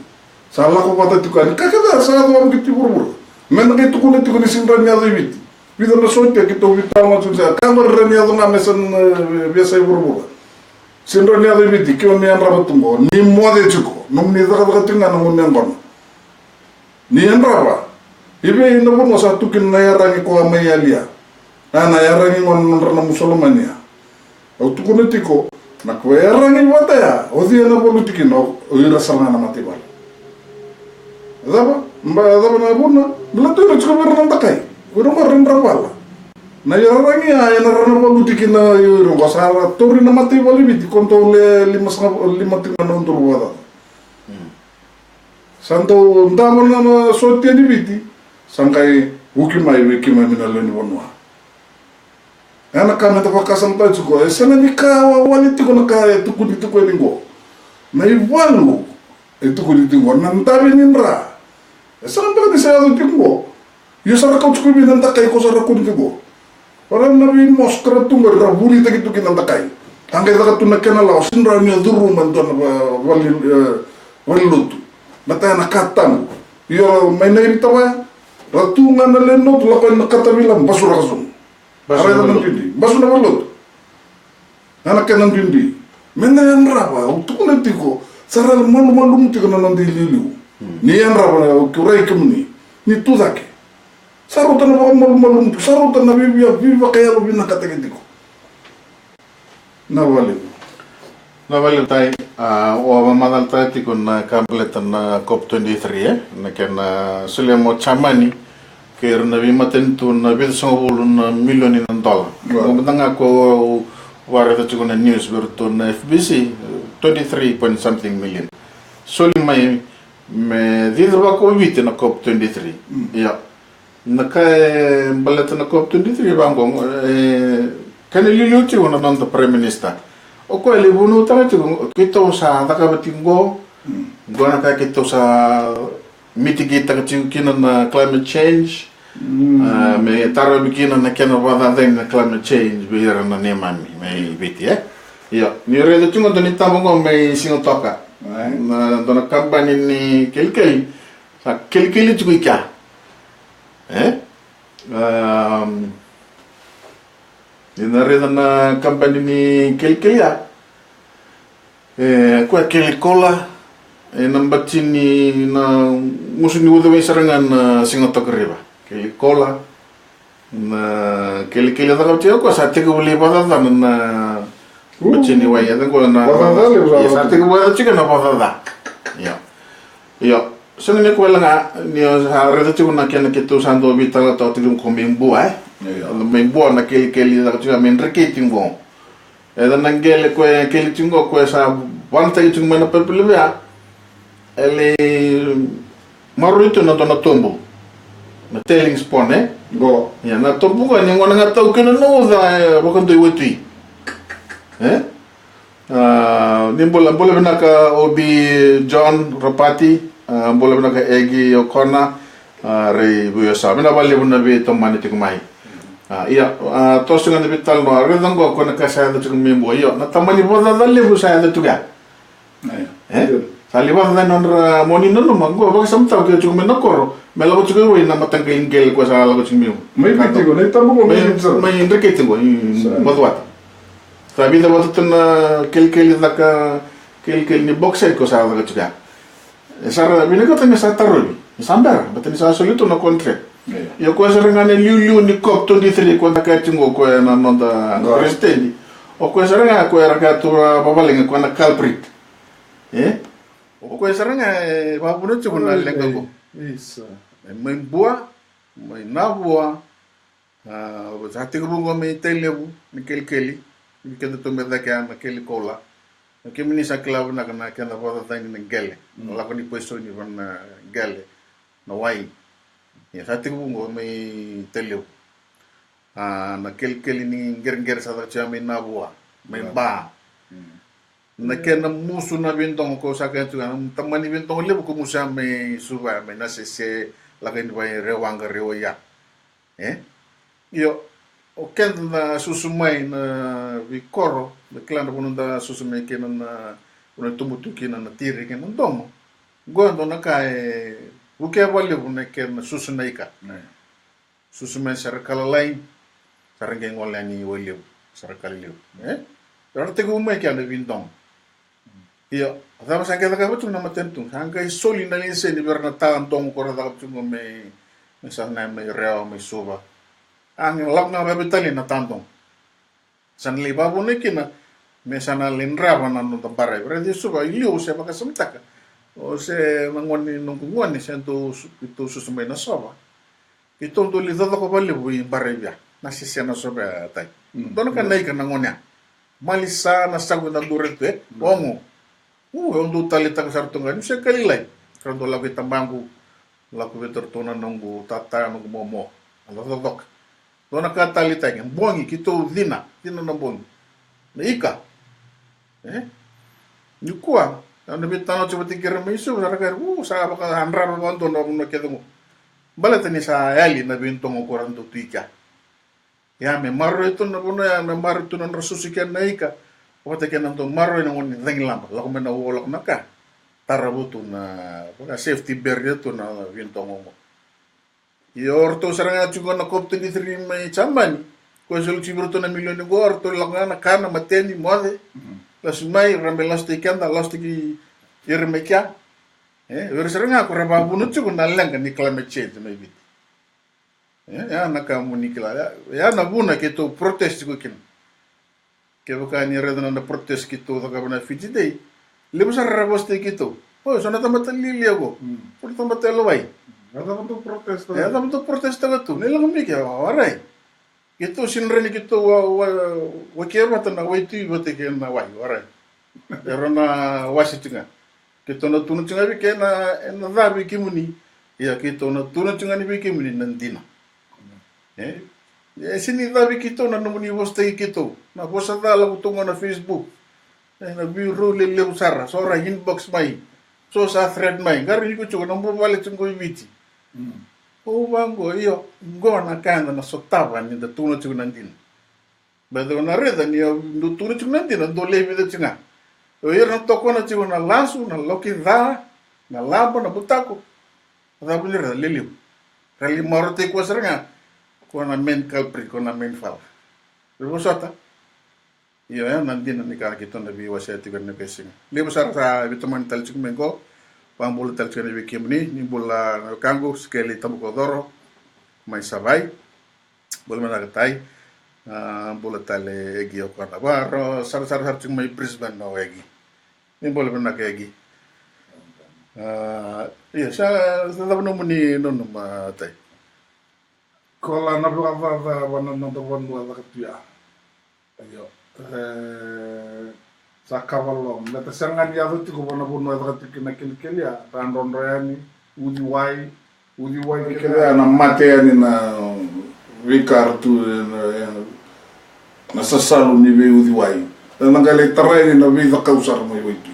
Sa lako vata tiko yani. Ka kece sa yaco vakavuki tu i vuravura. Me na qai tukuna tiko ni sega ni rawa ni yaco i Viti. Vica na sotia keitou veitalanoa tiko, sa ka qori rawa ni yaco ga me sa na, e, veiyasai vuravura. Sega ni rawa ni yaco i Viti, keimami yadrava tu qo. Ni moce tiko, nomuni cakacaka tiko ga na nomuni yaqona. Ni yadrava, i vei na vanua sa tu kina na iyaragi ko a mai yalia? A, na iyaragi qo na nodra na Musulomani ya. Au tukuna tiko, na ko iyaragi vata ya, o cei ena valuti kina? O, o ira sara ga na mataivalu. Cava? Ba, cava na vuna? Baleta o ira tiko vei ira na dakai. O ira qo ra dra vala. Na iyaragi ya, ena ra na valuti kina o ira qo, sa ra tauri na mataivalu i Viti, ko dau le lima saga, lima tiko na udolu vakacaca. Hmm. Sa dau davo na, na sotia ni Viti, sa qai vuki mai vei keimami na lewe ni vanua. E na ka me da vakasamataka tiko, e sega ni ka wale tiko na ka e tukuni tiko yani qo. Na ivalu e tukuni tiko qo, na dave ni dra. E sega beka ni sa yaco tiko qo. Io, sa ra kau tiko vei na dakai ko sa ra kua ni tiko. Vaka na vei mosque ra tu qori, ra vunitaki tu kina dakai. A qai caka tu na kena lawa, sega ni rawa ni o curuma e dua na va-, vale, e, valelotu. Baleta ya na ka tabu. Io, mai na iri tavaya, ra tu ga na lewe ni lotu, lako yani na katavila, basuraka sobu. Basu na valelotu. Raica na duidui. Basu na valelotu. Ya na kena duidui. Me na yadrava, au tukuna tiko, sa ra malumalumu tiko na noda iliuliu. Hmm. Ni yadrava, au kurai kemuni, ni tu cake. Sa rauta na vakamalumalumu tiko, sa rauta na vei-, vei-, veivakayalovinakataki tiko. Na vale. Na vale tai, a, o a vakamacalataka tiko na ka baleta na COP twenty-three, e? Na kena solia mai o Jamani, kei ira na veimatanitu na vitusagavulu na milioni na dola. Right. Mo mada ga ko au vakaraica tiko na news vei iratou na F B C, twenty-three point something million. Soli mai me cici vakaoviti na COP twenty-three. Mm. Ia. Na ka e baleta na COP twenty-three vaqo, e, kena iliuliu tiko na noda Prime Minister. O koya e lai vunautaka tiko, keitou sa cakava tiko qo, mm, qo na ka keitou sa mitigate-taka tiko kina na climate change, mm, a, me tarovi kina na kena vakacacani na climate change vei ira na neimami mai Viti, e? Io, ni raica tiko dua ni taba qo mai Sigatoka. Na dua na kabani ni kelikeli sa kelikeli tiko i kea. E? Am, ni na raica na kabani ni kelikeli ya. E, koya keli koula, e, na batini na gusu ni ucevei sara ga na Sigatoka River. Keli koula, na kelikeli caka oti o koya sa tekivu lai vacacana na batini wai. E, sa tekivu vacacana na vacaca. Io. Io. Sega ni koya la ga, ni o sa raica tiko na kena keitou sa dau veitalanoataka tiko mai Bua, e? Mai Bua na kelikeli caka tiko mai Dreketi qo. E na qele koya e keli tiko qo, koya sa vanataki tiko mai na paipa levu ya. E lai maroroi tu na dua na tobu, na tailings pond, e? Ia na tobu qo ni gona ga tau kina na uca e vakadua i wetui. E? A, ni bula, bula vinaka Obi John Ropati, a, bula vinaka Egi Okona, a, rei vei o sa. Vinaka vakalevu na veitomani tiko mai. A, ia, a, toso ga na veitalanoa, raica qo ko na ka sa yaco tiko mai Bua. Io, na tamani vacaca levu sa yaco tiko ya. E? Sa lai vacaca na nodra moni nanuma, qo vakasamataka ke tiko mai na koro, me lako tiko i wai na mataqali qele ko sa lako tiko mai. Mai Dreketi qo, i Macuata. Sa vica vata tu na kelikeli caka, kelikeli ni bauxite ko sa caka tiko ya. E sa ra vinakata me sa tarovi, me sa bera, baleta ni sa soli tu na contract. Ia koya sara ga na liuliu ni COP twenty-three ko na kaya tiko qo koya na noda president. O koya sara ga koya era kaya tu vavalagi koya na culprit. E? O koya sara ga e vakavuna tiko na leqa qo. E mai Bua, mai Navua, a, sa tekivu qo mai Tailevu, na kelikeli, ni keda tu mai cake ya na keli koula. Na kemuni sa kila vinaka na keda vakacacani na qele. Na lako ni poisoni va na qele. Na wai. Ia sa tekivu qo mai Tailevu. A, na kelikeli ni qereqere sa caka tiko ya mai Navua, mai Ba. Na kena musu na veidogo ko sa kaya tiko ya, na tamani veidogo levu ko musu ya mai Suva, mai Nasese, lako i Navai, Rewaqa, Rewaia. E? Io, o keda da susu mai na veikoro, da kila na vanua da susu mai kina, na vanua e tubu tu kina na tiri kei na domo. Qo e dua na ka e vukea vakalevu na kena susu na ika. Susu mai sa ra ka lalai, sa ra qai gole yani i Wailevu, sa ra ka lelevu. E? Ra tekivu mai kea na veidogo. Io, a cava sa qai cakava tu na matanitu? Sa qai soli na laiseni vei ira na tadogo ko ra cakava tu qo mai, mai sa na mai Rewa, mai Suva. A qai lako ga vei tale na tadogo. Sa na lai vakavuna kina me sa na lai drava na noda baravi. Raici Suva i liu se vakasamataka. O se na gone, noqu gone se dou su-, keitou susu mai Nasova. Keitou dou lai cocoka vakalevu i baravi ya. Nasese, Nasova, e tai. Dua na ka na ika na gone ya. Mali sa na sagu na dure tu e ogo. U, au dau taleitaka sara tu ga niu se ka lailai. Ka ra dau lako i tabaqu, lako vei iratou na noqu tata, noqu momo. A cocoka. Dua na ka taleitaki, bogi, keitou cina, cina na bogi. Na ika. E? Nikua, au na veitalanoa tiko vata kei ira mai Suva, sa ra kaya, u, sa vakayadrava vakadua na vanua kece qo. Baleta ni sa yali na veidogo ko ra dau tu i kea. Ia me maroroi tu na vanua ya, me maroroi tu na nodra susu kei na ika. Vata kei na dau maroroi na gone ni cagilaba, lako mai na uo, lako na ka. Taravu tu na, vaka safety barrier tu na veidogo qo. Ia o ratou sara ga tiko na COP twenty-three mai Jamani. Ko e soli tiko vei ratou na milioni qo, o ratou lako ga na kana, mateni, moce. Lasu mai, ra me lasutaki keda, lasutaki ira mai kea. E, o ira sara ga ko ra vakavuna tiko na leqa ni climate change mai Viti. E, ya na ka mo ni kila. Ya, ya na vuna keitou protest tiko kina. Kevaka ni raica na, na protest keitou cakava na Fiji Day, levu sara ra vosataki keitou. O, so na tamata lialia qo. So na tamata yalowai. Ya cava dou protest-taka? Ya cava dou protest-taka tu? Ni lako mai ke, wa-, warai. Keitou sega ni rawa ni keitou wa-, wa-, wakia vata na waitui vata kei na wai, warai. Era na wase tiko ga. Keitou na tukuna tiko ga vei keda, e na ca vei kemuni. Ia keitou na tukuna tiko ga ni vei kemuni na dina. E? E sega ni ca vei keitou na nomuni vosataki keitou. Na vosa ca lako tu ga na Facebook. E, na veirau lelevu sara. So ra inbox mai. So sa threat mai. Qarauni iko tiko na bula vale tiko i Viti. Au vaqo, io, qo na ka eda na sotava ni da tukuna tiko na dina. Baleta o na raica ni au dau tukuna tiko na dina, dau lai vica tiko ga. O ira na tokona tiko na lasu, na lokica, na laba, na butako. Cava ni ra liliu. Ra li marautaki koya sara ga. Ko na main culprit, ko na main fala. Vosota. Io, e na dina ni ka keitou na veiwasea tiko ena veisiga. Levu sara sa veitomani tale tiko mai qo. Vakabula tale tiko yani vei kemuni, ni bula na wekaqu, Sikeli Tabukovacauro mai Savai. Bula vinaka Tai. A, bula tale Egi o koya na varo, sarasara sara tiko mai Brisbane o Egi. Ni bula vinaka Egi. A, io, sa, sa cava nomuni nanuma Tai? Kola na vakacacava na noda vanua caka tu ya. Io. E, sa kava lo, me ta sega ni yaco tiko vua na vanua e caka tiko kina kelikeli ya, ra drodro yani, uciwai, uciwai kece ya na mate yani na veika ra tu, e, na, e, na sasalu ni veiuciwai. E na qai lai tara yani na veicakau sara mai Waitui.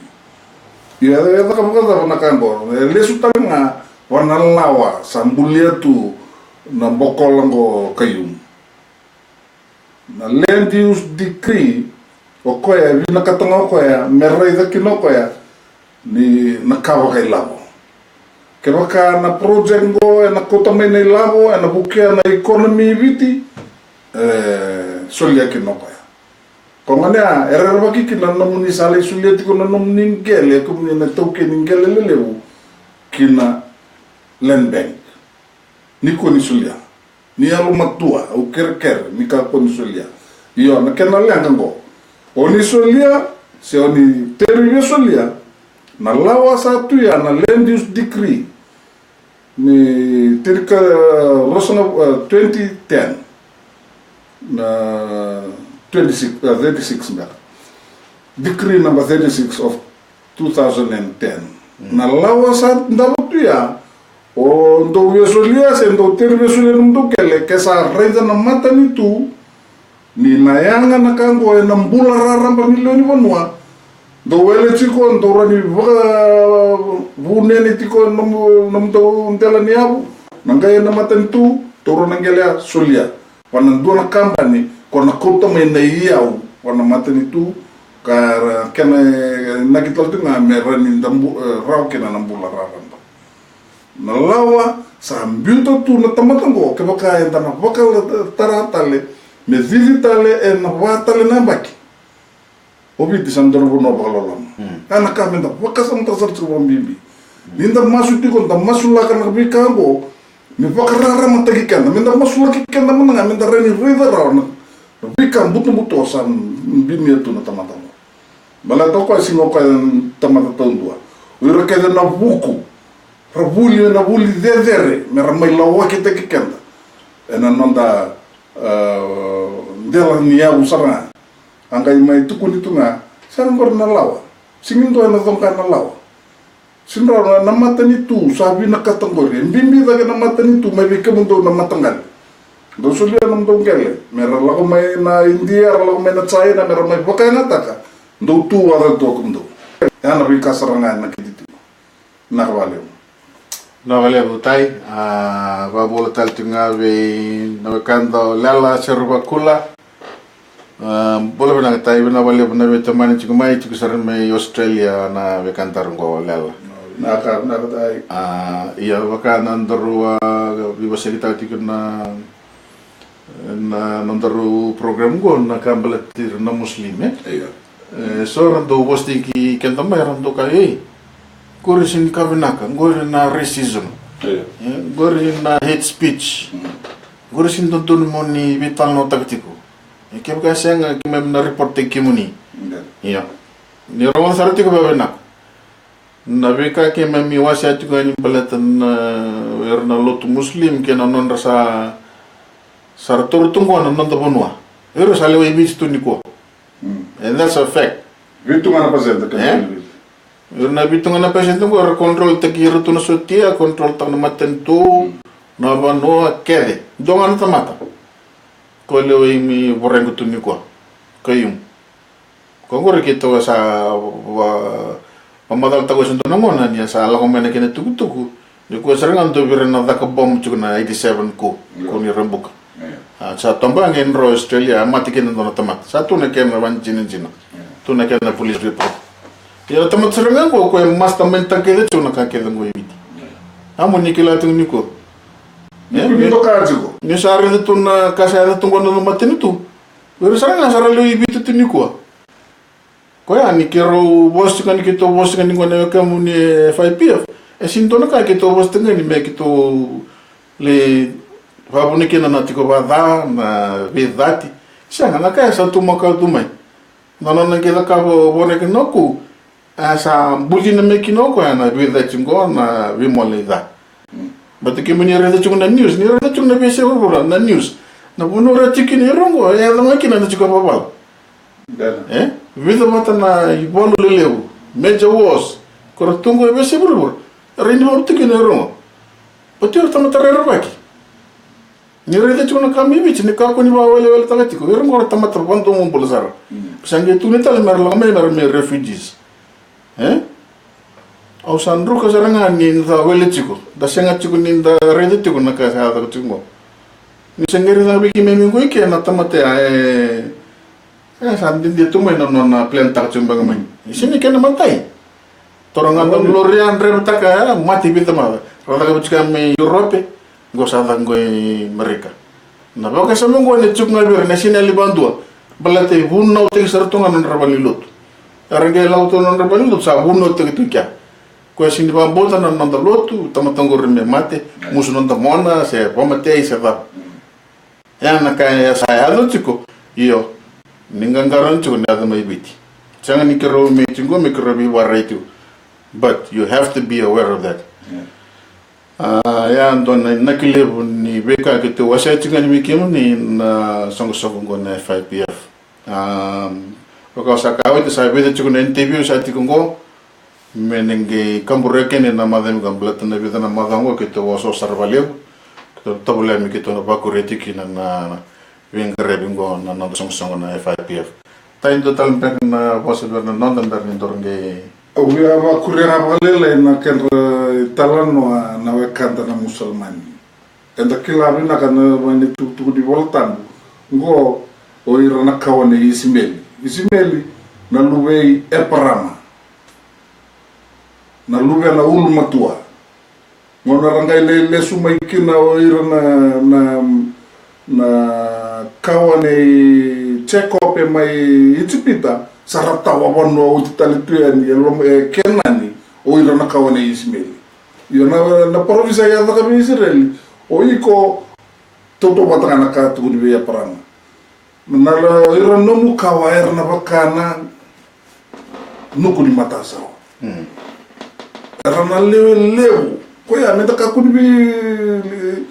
Ia, e caka vakacava na ka qo, e lesu tale ga vua na lawa sa bulia tu na bokola qo Khaiyum. Na land use decree, o koya e vinakata ga o koya me raica kina o koya ni na ka vakailavo. Kevaka na project qo ena kauta mai na ilavo, ena vukea na economy i Viti, e solia kina o koya. Ko gona ya, e rerevaki kina na nomuni sa lai solia tiko na nomuni qele, kemuni na taukei ni qele lelevu, ki na land bank. Ni kua ni solia. Ni yalomatua, au kerekere ni kakua ni solia. Io, na kena leqa qo. O ni solia, se o ni teri via solia, na lawa sa tu ya na land use decree. Ni tirika, e, ruasagavulu, e, twenty ten. Na twenty-six, e, thirty-six beka. Decree number thirty-six of two thousand and ten. Mm. Na lawa sa davo tu ya, o dou via solia, se dou teri via solia nomudou qele, ke sa raica na matanitu ni na yaga na ka qo ena bula raraba ni lewe ni vanua. Dou wele tiko, dou rawa ni vakavunene tiko nomu, nomudou dela ni yavu. Na qai ena matanitu, dou rawa na qele ya, solia. Vua na dua na kabani, ko na kauta mai na iyau vua na matanitu, ka ra kena inaki tale tu ga me rawa ni da bu-, e, rawa kina na bula raraba. Na lawa sa biuta tu na tamata qo, kevaka eda na vakatara tale me cici tale ena va tale na yabaki. O Viti sa dua na vanua vakaloloma. Mm. Ia na ka me da vakasamataka sara tiko vakabibi. Ni da masu tiko, da masulaka na veika qo, me vakararamataki keda, me da masulaki keda mada ga, me da rawa ni raica rawa na, na veika butobuto sa binia tu na tamata qo. Baleta o koya sega o koya na tamata taudua. O ira kece na vuku, ra vuli, na vuli cecere, me ra mai lawakitaki keda ena noda, e, dela ni yavu sara ga. A qai mai tukuni tu ga, sa qori na lawa. Sega ni dua ena coqa na lawa. Sega ni dua na, na matanitu sa vinakata qori. E bibi cake na matanitu mai vei kemudou na mataqali. Dou solia nomudou qele me ra lako mai na Idia, ra lako mai na China, me ra mai vakayagataka. Dou tu vata tu o kemudou. Ya na veika sara ga ena kiti tiko. Vinaka vakalevu. Vinaka vakalevu Tai, a, vakabula tale tiko ga vei na wekada o Lela Seruvakula. A, bula vinaka Tai, vinaka vakalevu na veitomani tiko mai, tiko sara mai Australia na wekada qo o Lela. Vinaka, vinaka Tai. A, ia vaka na daru a veivosaki tale tiko na na nodaru program qo na ka baleti ira na Muslim, e? Io. E, so ra dau vosataki keda mai, ra dau kaya, ei, qori sega ni ka vinaka, qori na racism. Io. E, qori na hate speech. Mm. Qori sega ni dodonu mo ni veitalanoataka tiko. E, kevaka e sega, keimami na report-taki kemuni. Io. Io. Ni rogoca sara tiko vakavinaka. Na veika keimami wasea tiko yani baleta na, era na lotu Muslim kei na nodra sa, sa ra taura tu qo na noda vanua. Era sa lewe i Viti tu nikua. Mm. And that's a fact. Vitu ga na pasede ka. E? Era na vitu ga na pasede qo era control-taki ira tu na sotia, control-taka na matanitu, mm, na vanua kece. Dua ga na tamata ko lewe i Vorequ tu nikua. Khaiyum. Ko qori keitou sa va, vamacalataka ose dua na gauna ni a sa lako mai na kena tukutuku. Ni kua sara ga dou vei ira na caka bomu tiko na eighty-seven coup, io, coup ni Rabuka. Io. A, sa toba ga e drau Australia, a mate kina dua na tamata. Sa tu na kena vakajinajina. Io. Tu na kena police report. Ia na tamata sara ga qo, o koya e mastermind-taka kece tiko na ka kece qo e Viti. A mo ni kila tiko nikua. E, Ni ni doka tiko. Ni sa raica tu na ka sa yaco tu qo na matanitu. O ira sara ga sa ra lewe i Viti tu nikua. Koya ni keirau vosa tiko ga, ni keitou vosa tiko ga ni qo na wekaqu ni F I P F. E sega ni dua na ka keitou vosa tiko ga ni me keitou lai vakavuna kina na tiko vakaca, na veicati. Sega, na ka e sa tu makawa tu mai. Na nona qai cakava o Voneke Naku, e sa bucina mai kina o koya na veicati qo, na veimaliwai ca. Baleta kemuni raica tiko na news, ni raica tiko na veiyasai vuravura na news. Na vanua era tiko kina o ira qo, e yaco ga kina na tiko vakavala. Dena. E? Vica vata na ivalu lelevu, major wars, ko ra tu qo e veiyasai vuravura. Era ini valu tiko kina o ira qo. Baleta o ira tamata rerevaki. Ni raica tiko na ka mai Viti, ni kakua ni vakaweleweletaka tiko. O ira qo ra tamata vadomobula sara. Mm. Sa qai tukuni tale me ra lako mai me ra mai refugees. E? Au sa druka sara ga ni da wele tiko. Da sega tiko ni da raica tiko na ka sa yaco tiko qo. Ni sa qai raica vei keimami qo i ke na tamata ya, e, e sa didia tu mai na nona plan-taka tiko beka mai. E sega ni kena matai. Toro ga da lori ya, draivataka ya, mate vica mada. Ra caka vei tiko ya mai Europe, qo sa caka qo i Amerika. Na vakasama qo ena tiko ga vei ira na sega ni yali vakadua. Baleta e vunautaki sara tu ga na nodra valenilotu. Era qai lako tu na nodra valenilotu, sa vunautaki tu kea. Koya sega ni vakabauta na noda lotu, tamata qori me mate, musu noda mona, se vakamatei, se cava. Ya na ka e sa yaco tiko, io, ni qaqarauni tiko ni yaco mai Viti. Sega ni keirau mai tiko me keirau veivakaraitaki tiko. But you have to be aware of that. Yeah. A, ya dua na inaki levu ni veika keitou wasea tiko ga ni vei kemuni na soqosoqo qo na F I P F. A, vaka au sa kaya oti, sa vica tiko na interview sa tiko qo. Me na qai kaburaki kina na macawa qo, baleta na vica na macawa qo keitou osooso sara vakalevu. Keitou tovolea me keitou na vakuria tiko kina na, na veiqaravi qo na noda soqosoqo na F I P F. Dua tale beka na vosa vei ira na noda bera ni daru qai. Au via vakuria ga vakalailai na kedra italanoa na wekada na Musalamani. Eda kila vinaka na, mai na itukutuku ni Vola Tabu qo, o ira na kawa nei Isimeli. Isimeli na luve i Eparama, na luvena ulumatua. Gauna ra qai lai lesu mai kina o ira na, na, na kawa nei Jekope mai Ijipita, sa ra tawa vanua oti tale tu yani e loma, e Kenani, o ira na kawa nei Isimeli. Io, na, na parofisai a caka vei Isireli, o iko tautauvata ga na ka tukuni vei Eparama. Na, na ira nomu kawa era na vaka na nuku ni matasawa. Mm. Era na lewe levu. Koya me da kakua ni vei,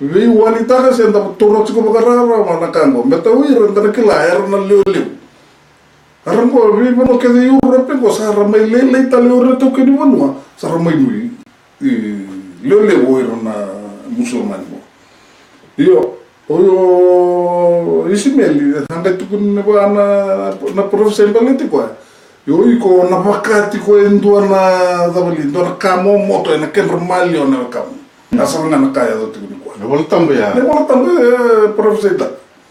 veiwalitaka se da taura tiko vakarawarawa na ka qo. Me da o ira da na kila era na lewe levu. Era qo veivanua kece i Europe qo sa ra mai lailai tale o ira taukei ni vanua, sa ra mai nui. E, lewe o ira na Musulamani qo. Io, o, o Isimeli, e sa qai tukuni vua na, na parofisai baleti koya. Io, iko na vaka tiko e dua na cava li, dua na ka momoto ena kedra maliwa na wekamu. Mm. A sara ga na ka e yaco tiko nikua. Na Vola Tabu ya. Na Vola Tabu e parofisai ta.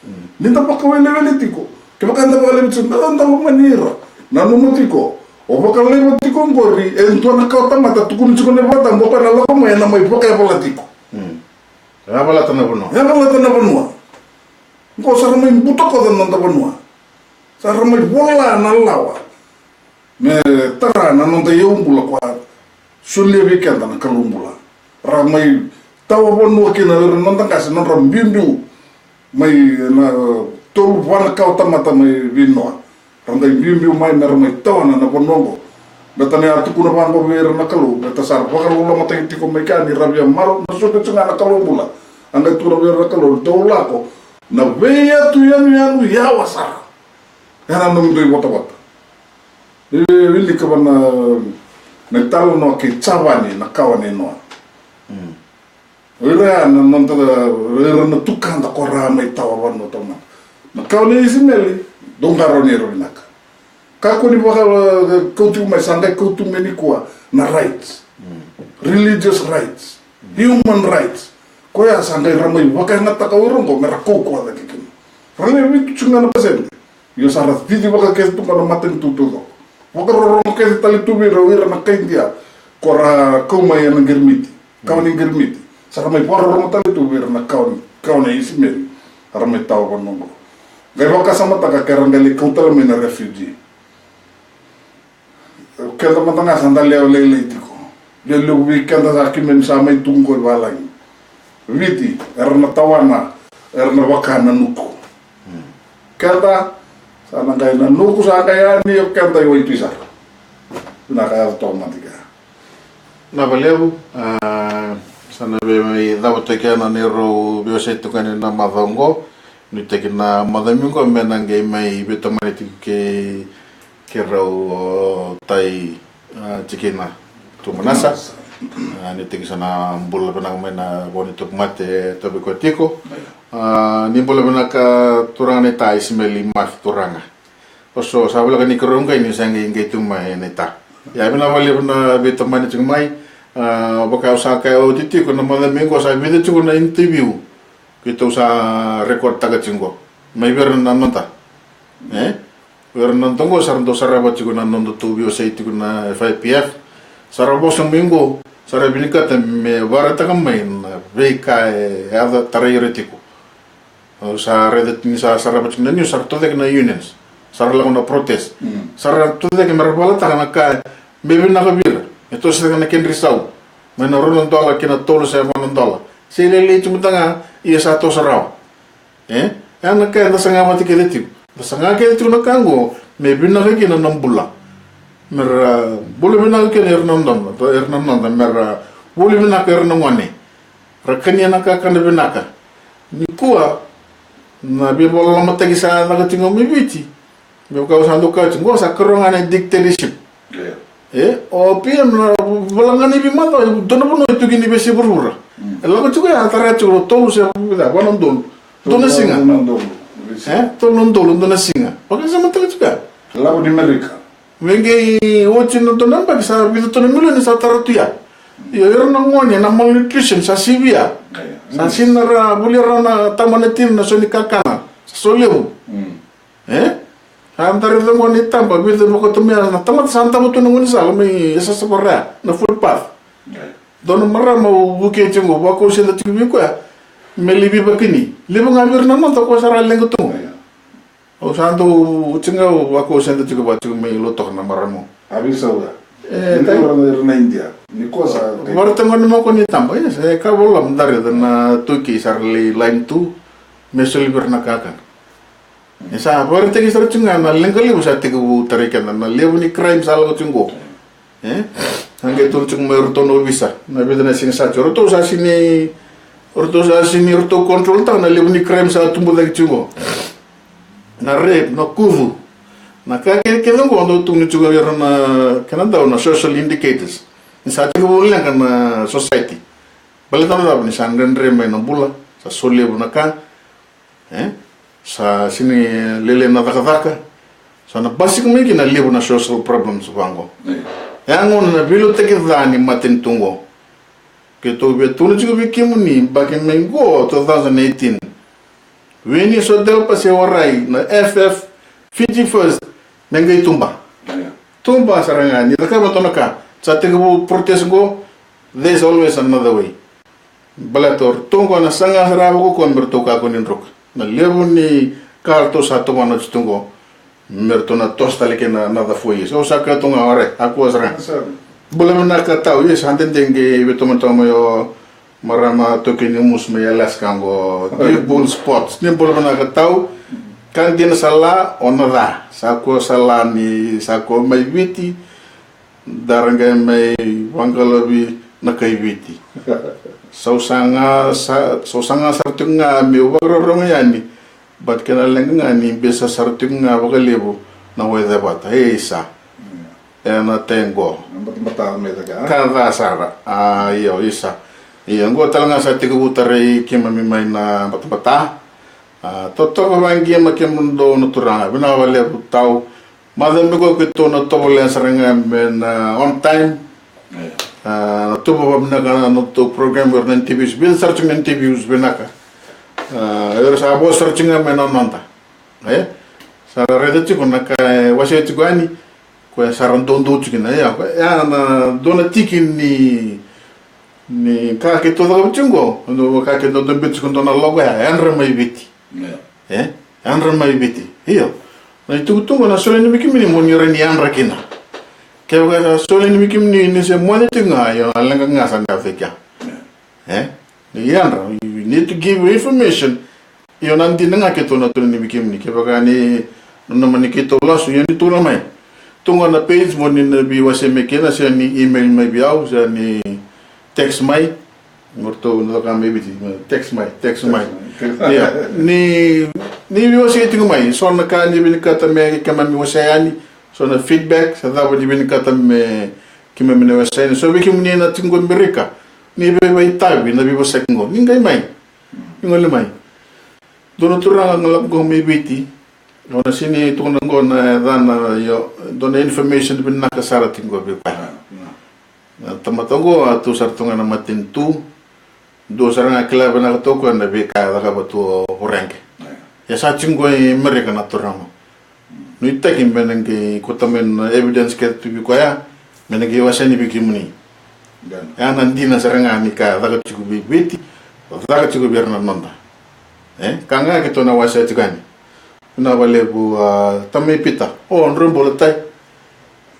Mm. Ni da vakawelewele tiko. Kevaka da vakalevu tiko, da, da lomani ira. Nanuma tiko. O vakalaiva tiko qori, e dua na kawa tamata tukuni tiko na iVolatabu, o koya na lako mai ena mai vakayavala tiko. Mm. Yavalata na vanua. Yavalata na vanua. Qo sa ra mai butakoca na noda vanua. Sa ra mai vola na lawa me tara na noda iyaubula ko a solia vei keda na Kalou bula. Ra mai tawa vanua kina o ira na noda qase, nodra biubiu mai na tolu va na kawa tamata mai vei Noa. Ra qai biubiu mai me ra mai tawana na vanua oqo. Baleta ni a tukuna vaqo vei ira na Kalou, baleta sa ra vakalolomataki tiko mai kea ni ra via marau, na soqo tiko ga na Kalou bula. A qai tukuna vei ira na Kalou, dou lako na veiyatu yanuyanu yawa sara. Ena nomudou ivotavota. E wilika vua na, na italanoa kei Javani na kawa nei Noa. Mm. O ira ya na noda, o ira na tukada ko ra mai tawa vanua taumada. Na kawa nei Isimeli, dou qarauni ira vinaka. Kakua ni vaka, e, kauti mai, sa qai kauti mai nikua na rights. Mm. Religious rights. Mm. Human rights. Koya sa qai ra mai vakayagataka o ira oqo me ra kaukauwa cake kina. Ra lewe vitu tiko ga na pasede. Io sa ra cici vakakece tu ga na matanitu taucoko. Vakarorogo kece tale tu vei ira, o ira na kai Idia ko ra kau mai ena qirimiti, kawa ni qirimiti. Sa ra mai vakarorogo tale tu vei ira na kawa ni, kawa ni Isimeli. Sa ra mai tawa vanua qo. Qai vakasamataka ke ra qai lai kau tale mai na refugee. Keda mada ga sa da lewe lailai tiko. Lewe levu vei keda sa keimami sa mai tu qo i valagi. Viti, era na tawana, era na vaka na nuku. Keda sa na qai na nuku, sa qai yani, o keda i Waitui sara. Vinaka, yaco toka mada kea. Na valevu, a, sa na vei mai cava toka na neirau veiwasei toka ni na macawa qo. Nuitaki na macawa mai qo me na qai mai veitomani tiko kei, kei rau o tai, a, tikina tu Manasa. A, nuitaki sa na bula vinaka mai na vo ni tupu mate e tovi koya tiko. A, ni bula vinaka turaga na ita Isimeli Mafi turaga. Oso, sa voleka ni keirau qai ni sa qai qai tu mai na ita. Ia, vinaka valevu na veitomani tiko mai. A, vaka au sa kaya oti tiko na macawa mai qo sa vica tiko na interview. Keitou sa record taka tiko mai vei ira na noda. E? Vei ira na noda qo sa ra dau sarava tiko na noda tou veiwasei tiko na F I P F. Sa ra vosa mai qo, sa ra vinakata me vakaraitaka mai na veika e yaca tarai ira tiko. Au sa raica ni sa sarava tiko na news, sa ra tucake na unions. Sa ra lako na protest. Sa ra tucake me ra valataka na ka me vinaka vei ira. Me toso cake na kedra isau. Mai na rua na dola ki na tolu se va na dola. Se lailai tiko mada ga, ia sa toso rawa. E? E na ka eda saga vata kece tiko. Da saga kece tiko na ka qo, me vinaka kina na bula. Me ra bula vinaka kina ira na noda, ira na noda, me ra vuli vinaka ira na gone. Ra kania na kakana vinaka. Nikua, na veivakalolomataki sa caka tiko mai Viti. Me vaka au sa dau kaya tiko, qo sa karua ga na dictatorship. E, o P M na vala ga ni veimacawa, dua na vanua e tu kina ni veiyasai vuravura. E lako tiko ya, tara tiko tolu se va na udolu. Dua na siga. E, tolu na udolu, dua na siga. Vakasamataka tiko ya. Lako ni Merika. Me qai oti na dua na yabaki sa vica tu na milioni sa tara tu ya. Io, ira na gone na malnutrition sa sivia. Sa sina ra vulia rawa na tama na tina na so ni kakana. Sa so levu. E? Sa da raica qo na itaba, vica vakatomi ya na tamata sa davo tu na gaunisala mai yasayasa vara ya, na footpath. Dua na marama au vukei tiko qo, vakau seda tiko vei koya me lai veivakani. Levu ga vei ira na noda ko sa ra leqa tu qo. Au sa dau oti ga au vakau seda tiko vaka tiko mai Lautoka na marama. A veisau ya. E, tai. Ira na India. Ni ko sa. Varata gone moko ni taba, yes, e ka vola me da raica na toki sa ra lai line tu me soli vei ira na kakana. E sa vakaraitaki sara tiko ga na leqa levu sa tekivu tarai keda, na levu ni crime sa lako tiko qo. E? Sa qai tukuni tiko mai o ratou na ovisa, na vica na siga sa tiko. O ratou sa sini, o ratou sa sini, o ratou control taka na levu ni crime sa tubu cake tiko qo. Na rape, na kucu. Na ka kece kece qo dau tukuni tiko ira na, kena dau na social indicators. Ni sa tekivu leqa na society. Baleta na cava? Ni sa dredre mai na bula, sa so levu na ka. E? Sa sini lailai na cakacaka. Sa na basika mai kina levu na social problems vaqo. E a gauna na veiliutaki ca ni matanitu qo. Keitou via tukuna tiko vei kemuni, baki mai qo two thousand eighteen. Vei ni so delpa se warai na F F, Fiji First, me qai tuba. Tuba sara ga, ni cakava dua na ka. Sa tekivu protest qo, there's always another way. Baleta o ratou qo na saga sara vakaukauwa me ratou kakua ni druka. Na levu ni ka ratou sa tovana oti tu qo me ratou na toso tale kina another four years. Au sa kaya tu ga, alright, a kua sara ga. Bula vinaka tau, yes, sa dede qai veitomani toka mai o marama Tokeni Musu mai Alaska qo, Deep Bull Sports. Ni bula vinaka tau, ka dina sa la, o na ca. Sa kua sa la ni sa kua mai Viti. Dara qai mai vaqalavi na kai Viti. Sau saga sa, sau saga sara tiko ga meu vakarorogo yani. But kena leqa ga ni bisa sara tiko ga vakalevu na waicevata. E isa. Ena teqo. Ka ca sara. A, io, isa. Io, qo tale ga sa tekivu tarai keimami mai na batabata. A, totoka vaqima kemudou na turaga. Vinaka vakalevu tau. Macawa mai qo keitou na tovolea sara ga me na on time. A, na tuva vakavinaka na nodatou program, era na interviews, vica sara tiko na interviews vinaka. A, era sa vosa sara tiko ga me na noda. E? Sa raica tiko na ka e wasea tiko yani. Koya sa ra doudou tiko kina, ia, koya, ia na dua na tiki ni, ni ka keitou cakava tiko qo, na ka keitou dodobe tiko dua na logo ya, Yadra Mai Viti. Ia. E? Yadra Mai Viti. Io. Na itukutuku na soli ni vei kemuni mo ni rawa ni yadra kina. Kevaka sa soli ni vei kemuni ni se moce tiko ga, io, na leqa ga sa na yaco i kea. Ia. E? Ni yadra, you need to give information. Io, na dina ga keitou na tukuna ni vei kemuni, kevaka ni nanuma ni keitou lasu, io, ni tukuna mai. Tu ga na page mo ni na veiwasei mai kina, se ni email mai vei au, se ni text mai. Mo ratou na caka mai Viti, text mai, text mai. Text mai. Ia, ni, ni veiwasei tiko mai, so na ka ni vinakata me keimami wasea yani, so na feedback, se cava ni vinakata me keimami na wasea yani. So vei kemuni na tiko qo Amerika, ni veivaitavi na veivosaki qo, ni qai mai. Ni gole mai. Dua na turaga ga lako qo mai Viti. Au na sega ni tukuna qo na yacana, io, dua na information vinaka sara tiko qo vei koya. Na tamata qo a tu sara tu ga na matanitu. Dua sara ga kila vinaka tu o koya na veika e cakava tu o Voreqe. Ia sa tiko qo i Amerika na turaga. Nuitaki me na qai kauta mai na evidence kece tu vei koya, me na qai wasea yani vei kemuni. Ia na dina sara ga ni ka caka tiko vei Viti, caka tiko vei ira na noda. E, ka ga keitou na wasea tiko yani. Vinaka vakalevu, a, tamai Pita. O, drau bula Tai.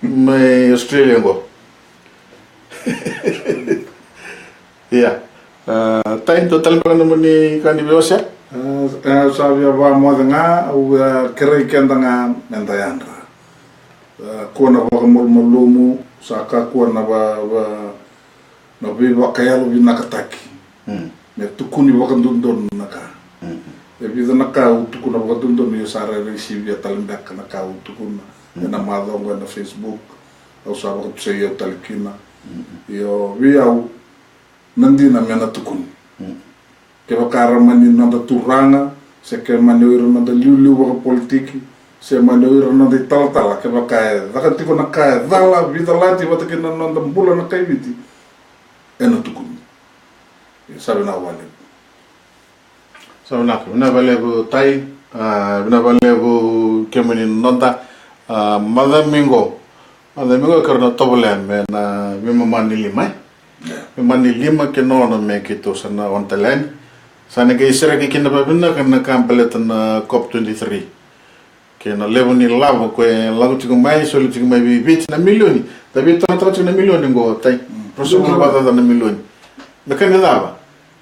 Mai Australia qo. Ia. A, Tai, dua tale beka na nomuni ka ni veiwasea? A, e, sa via vakamoce ga, au, e, kerei keda ga meda yadra. E, kua na vakamalumalumu, sa kakua na va, va, na veivakayalovinakataki. Mm. Me tukuni vakadodonu na ka. Mm. E vica na ka au tukuna vakadodonu, io sa rairai sivia tale beka na ka au tukuna. Mm. Ena macawa qo ena Facebook. Au sa vakatusai au tale kina. Mm. Io, vei au, na dina me na tukuni. Mm. Kevaka ra mani noda turaga, se ke mani o ira noda liuliu vakapolitiki, se mani o ira noda italatala, kevaka e caka tiko na ka e cala, veicalati vata kei na noda bula na kai Viti, ena tukuni. Sa vinaka vakalevu. Sa vinaka, vinaka vakalevu Tai, a, vinaka vakalevu kemuni na noda, a, macawa qo. Macawa qo keirau na tovolea me na veimama ni lima, e? Ia. Veimama ni lima kei na ono me keitou sa na on tale yani. Sa na qai sereki kina vakavinaka na ka baleta na COP twenty-three. Kei na levu ni lavo ko e lako tiko mai, soli tiko mai vei Viti na milioni. Da veitalanoataka tiko na milioni qo Tai. Mm. Ruasagavulu vakacaca na milioni. Me ka ni cava?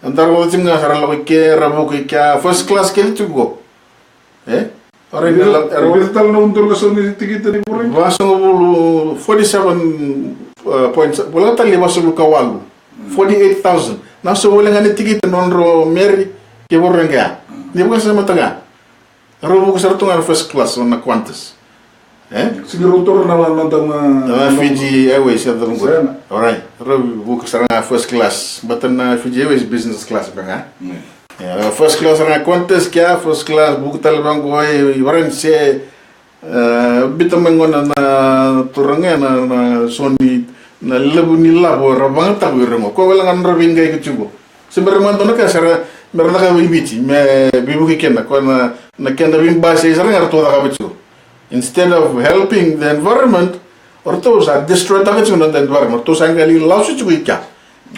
Eda rogoca tiko ga sa ra lako i ke, ra vuka i kea, first class kece tiko qo. E? Ora ni la, era vica tale na udolu ka sau ni tikite ni Voreqe? Vasagavulu, forty-seven, uh, points, voleka tale ni vasagavulu ka walu. Mm. Forty-eight thousand. Na sau voleka ga ni tikite nodrau Meri kei Voreqe ya. Mm. Ni vaka sa mata ga. Rau vuka sara tu ga na first class na Qantas. E? Sega ni rau taura na, na, na, na, na Fiji Airways, e, cava qori. Sega. Alright. Rau vuka sara ga first class. But na Fiji Airways business class beka ga. Mm. E, first class sara ga Qantas kea, first class vuka tale vaqo i Varanise. E, biuta mai gona na turaga na, na so ni, na levu ni lavo era vagataka o ira qo. Ko wale ga nodra veiqaiyaki tiko. Se bera mada na ka sa ra, me ra cakava i Viti, me veivuke kina, ko na, na kena veibasai sara ga ratou cakava tiko. Instead of helping the environment, o ratou sa destroy taka tiko na environment, ratou sa qai lai lasu tiko i kea.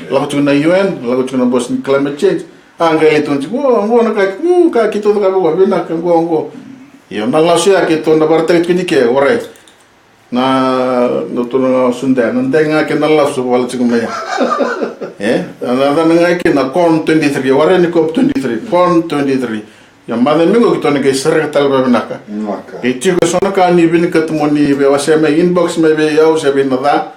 Lako tiko na U N, lako tiko na bose ni climate change. A qai lai tukuna tiko, o, qo na ka, u, ka keitou cakava qo, vinaka, qo, qo. Io, na lasu ya keitou na vakaraitaka tiko ni ke, alright. Na, na tuna ga o Sudea, na dai ga kei na lasu vala tiko mai ya. E? Na, na, na ga kei na COP twenty-three, warai ni COP twenty-three, COP twenty-three. Ia macawa mai qo keitou na qai sereka tale vakavinaka. Vinaka. E tiko so na ka ni vinakata mo ni veiwasea mai, inbox mai vei au se vei Naca.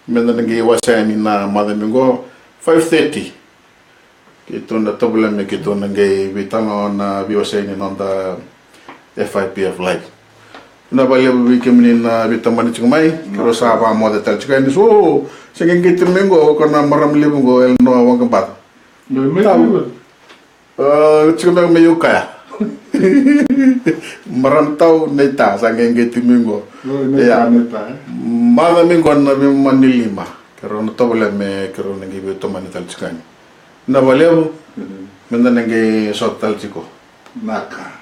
Meda na qai wasea yani na macawa mai qo, five thirty. Keitou na tovolea me keitou na qai veitalanoa na veiwasei ni noda F I P F Live. Vinaka vakalevu vei kemuni na veitamani tiko mai, keirau sa vakamoce tale tiko yani. So, se qai qai tiko mai qo, ko na marama levu qo, Eleanor Waqabaca. Mai, mai, tau. Mai, mai. A, tiko mai, mai Ukiah. Marama tau Neita, sa qai qai tiko mai qo. O, Neita, ia. Neita, e? Macawa mai qo na veimama ni lima. Keirau na tovolea me keirau na qai veitomani tale tiko yani. Vinaka vakalevu, mhm, meda na qai sota tale tiko. Vinaka.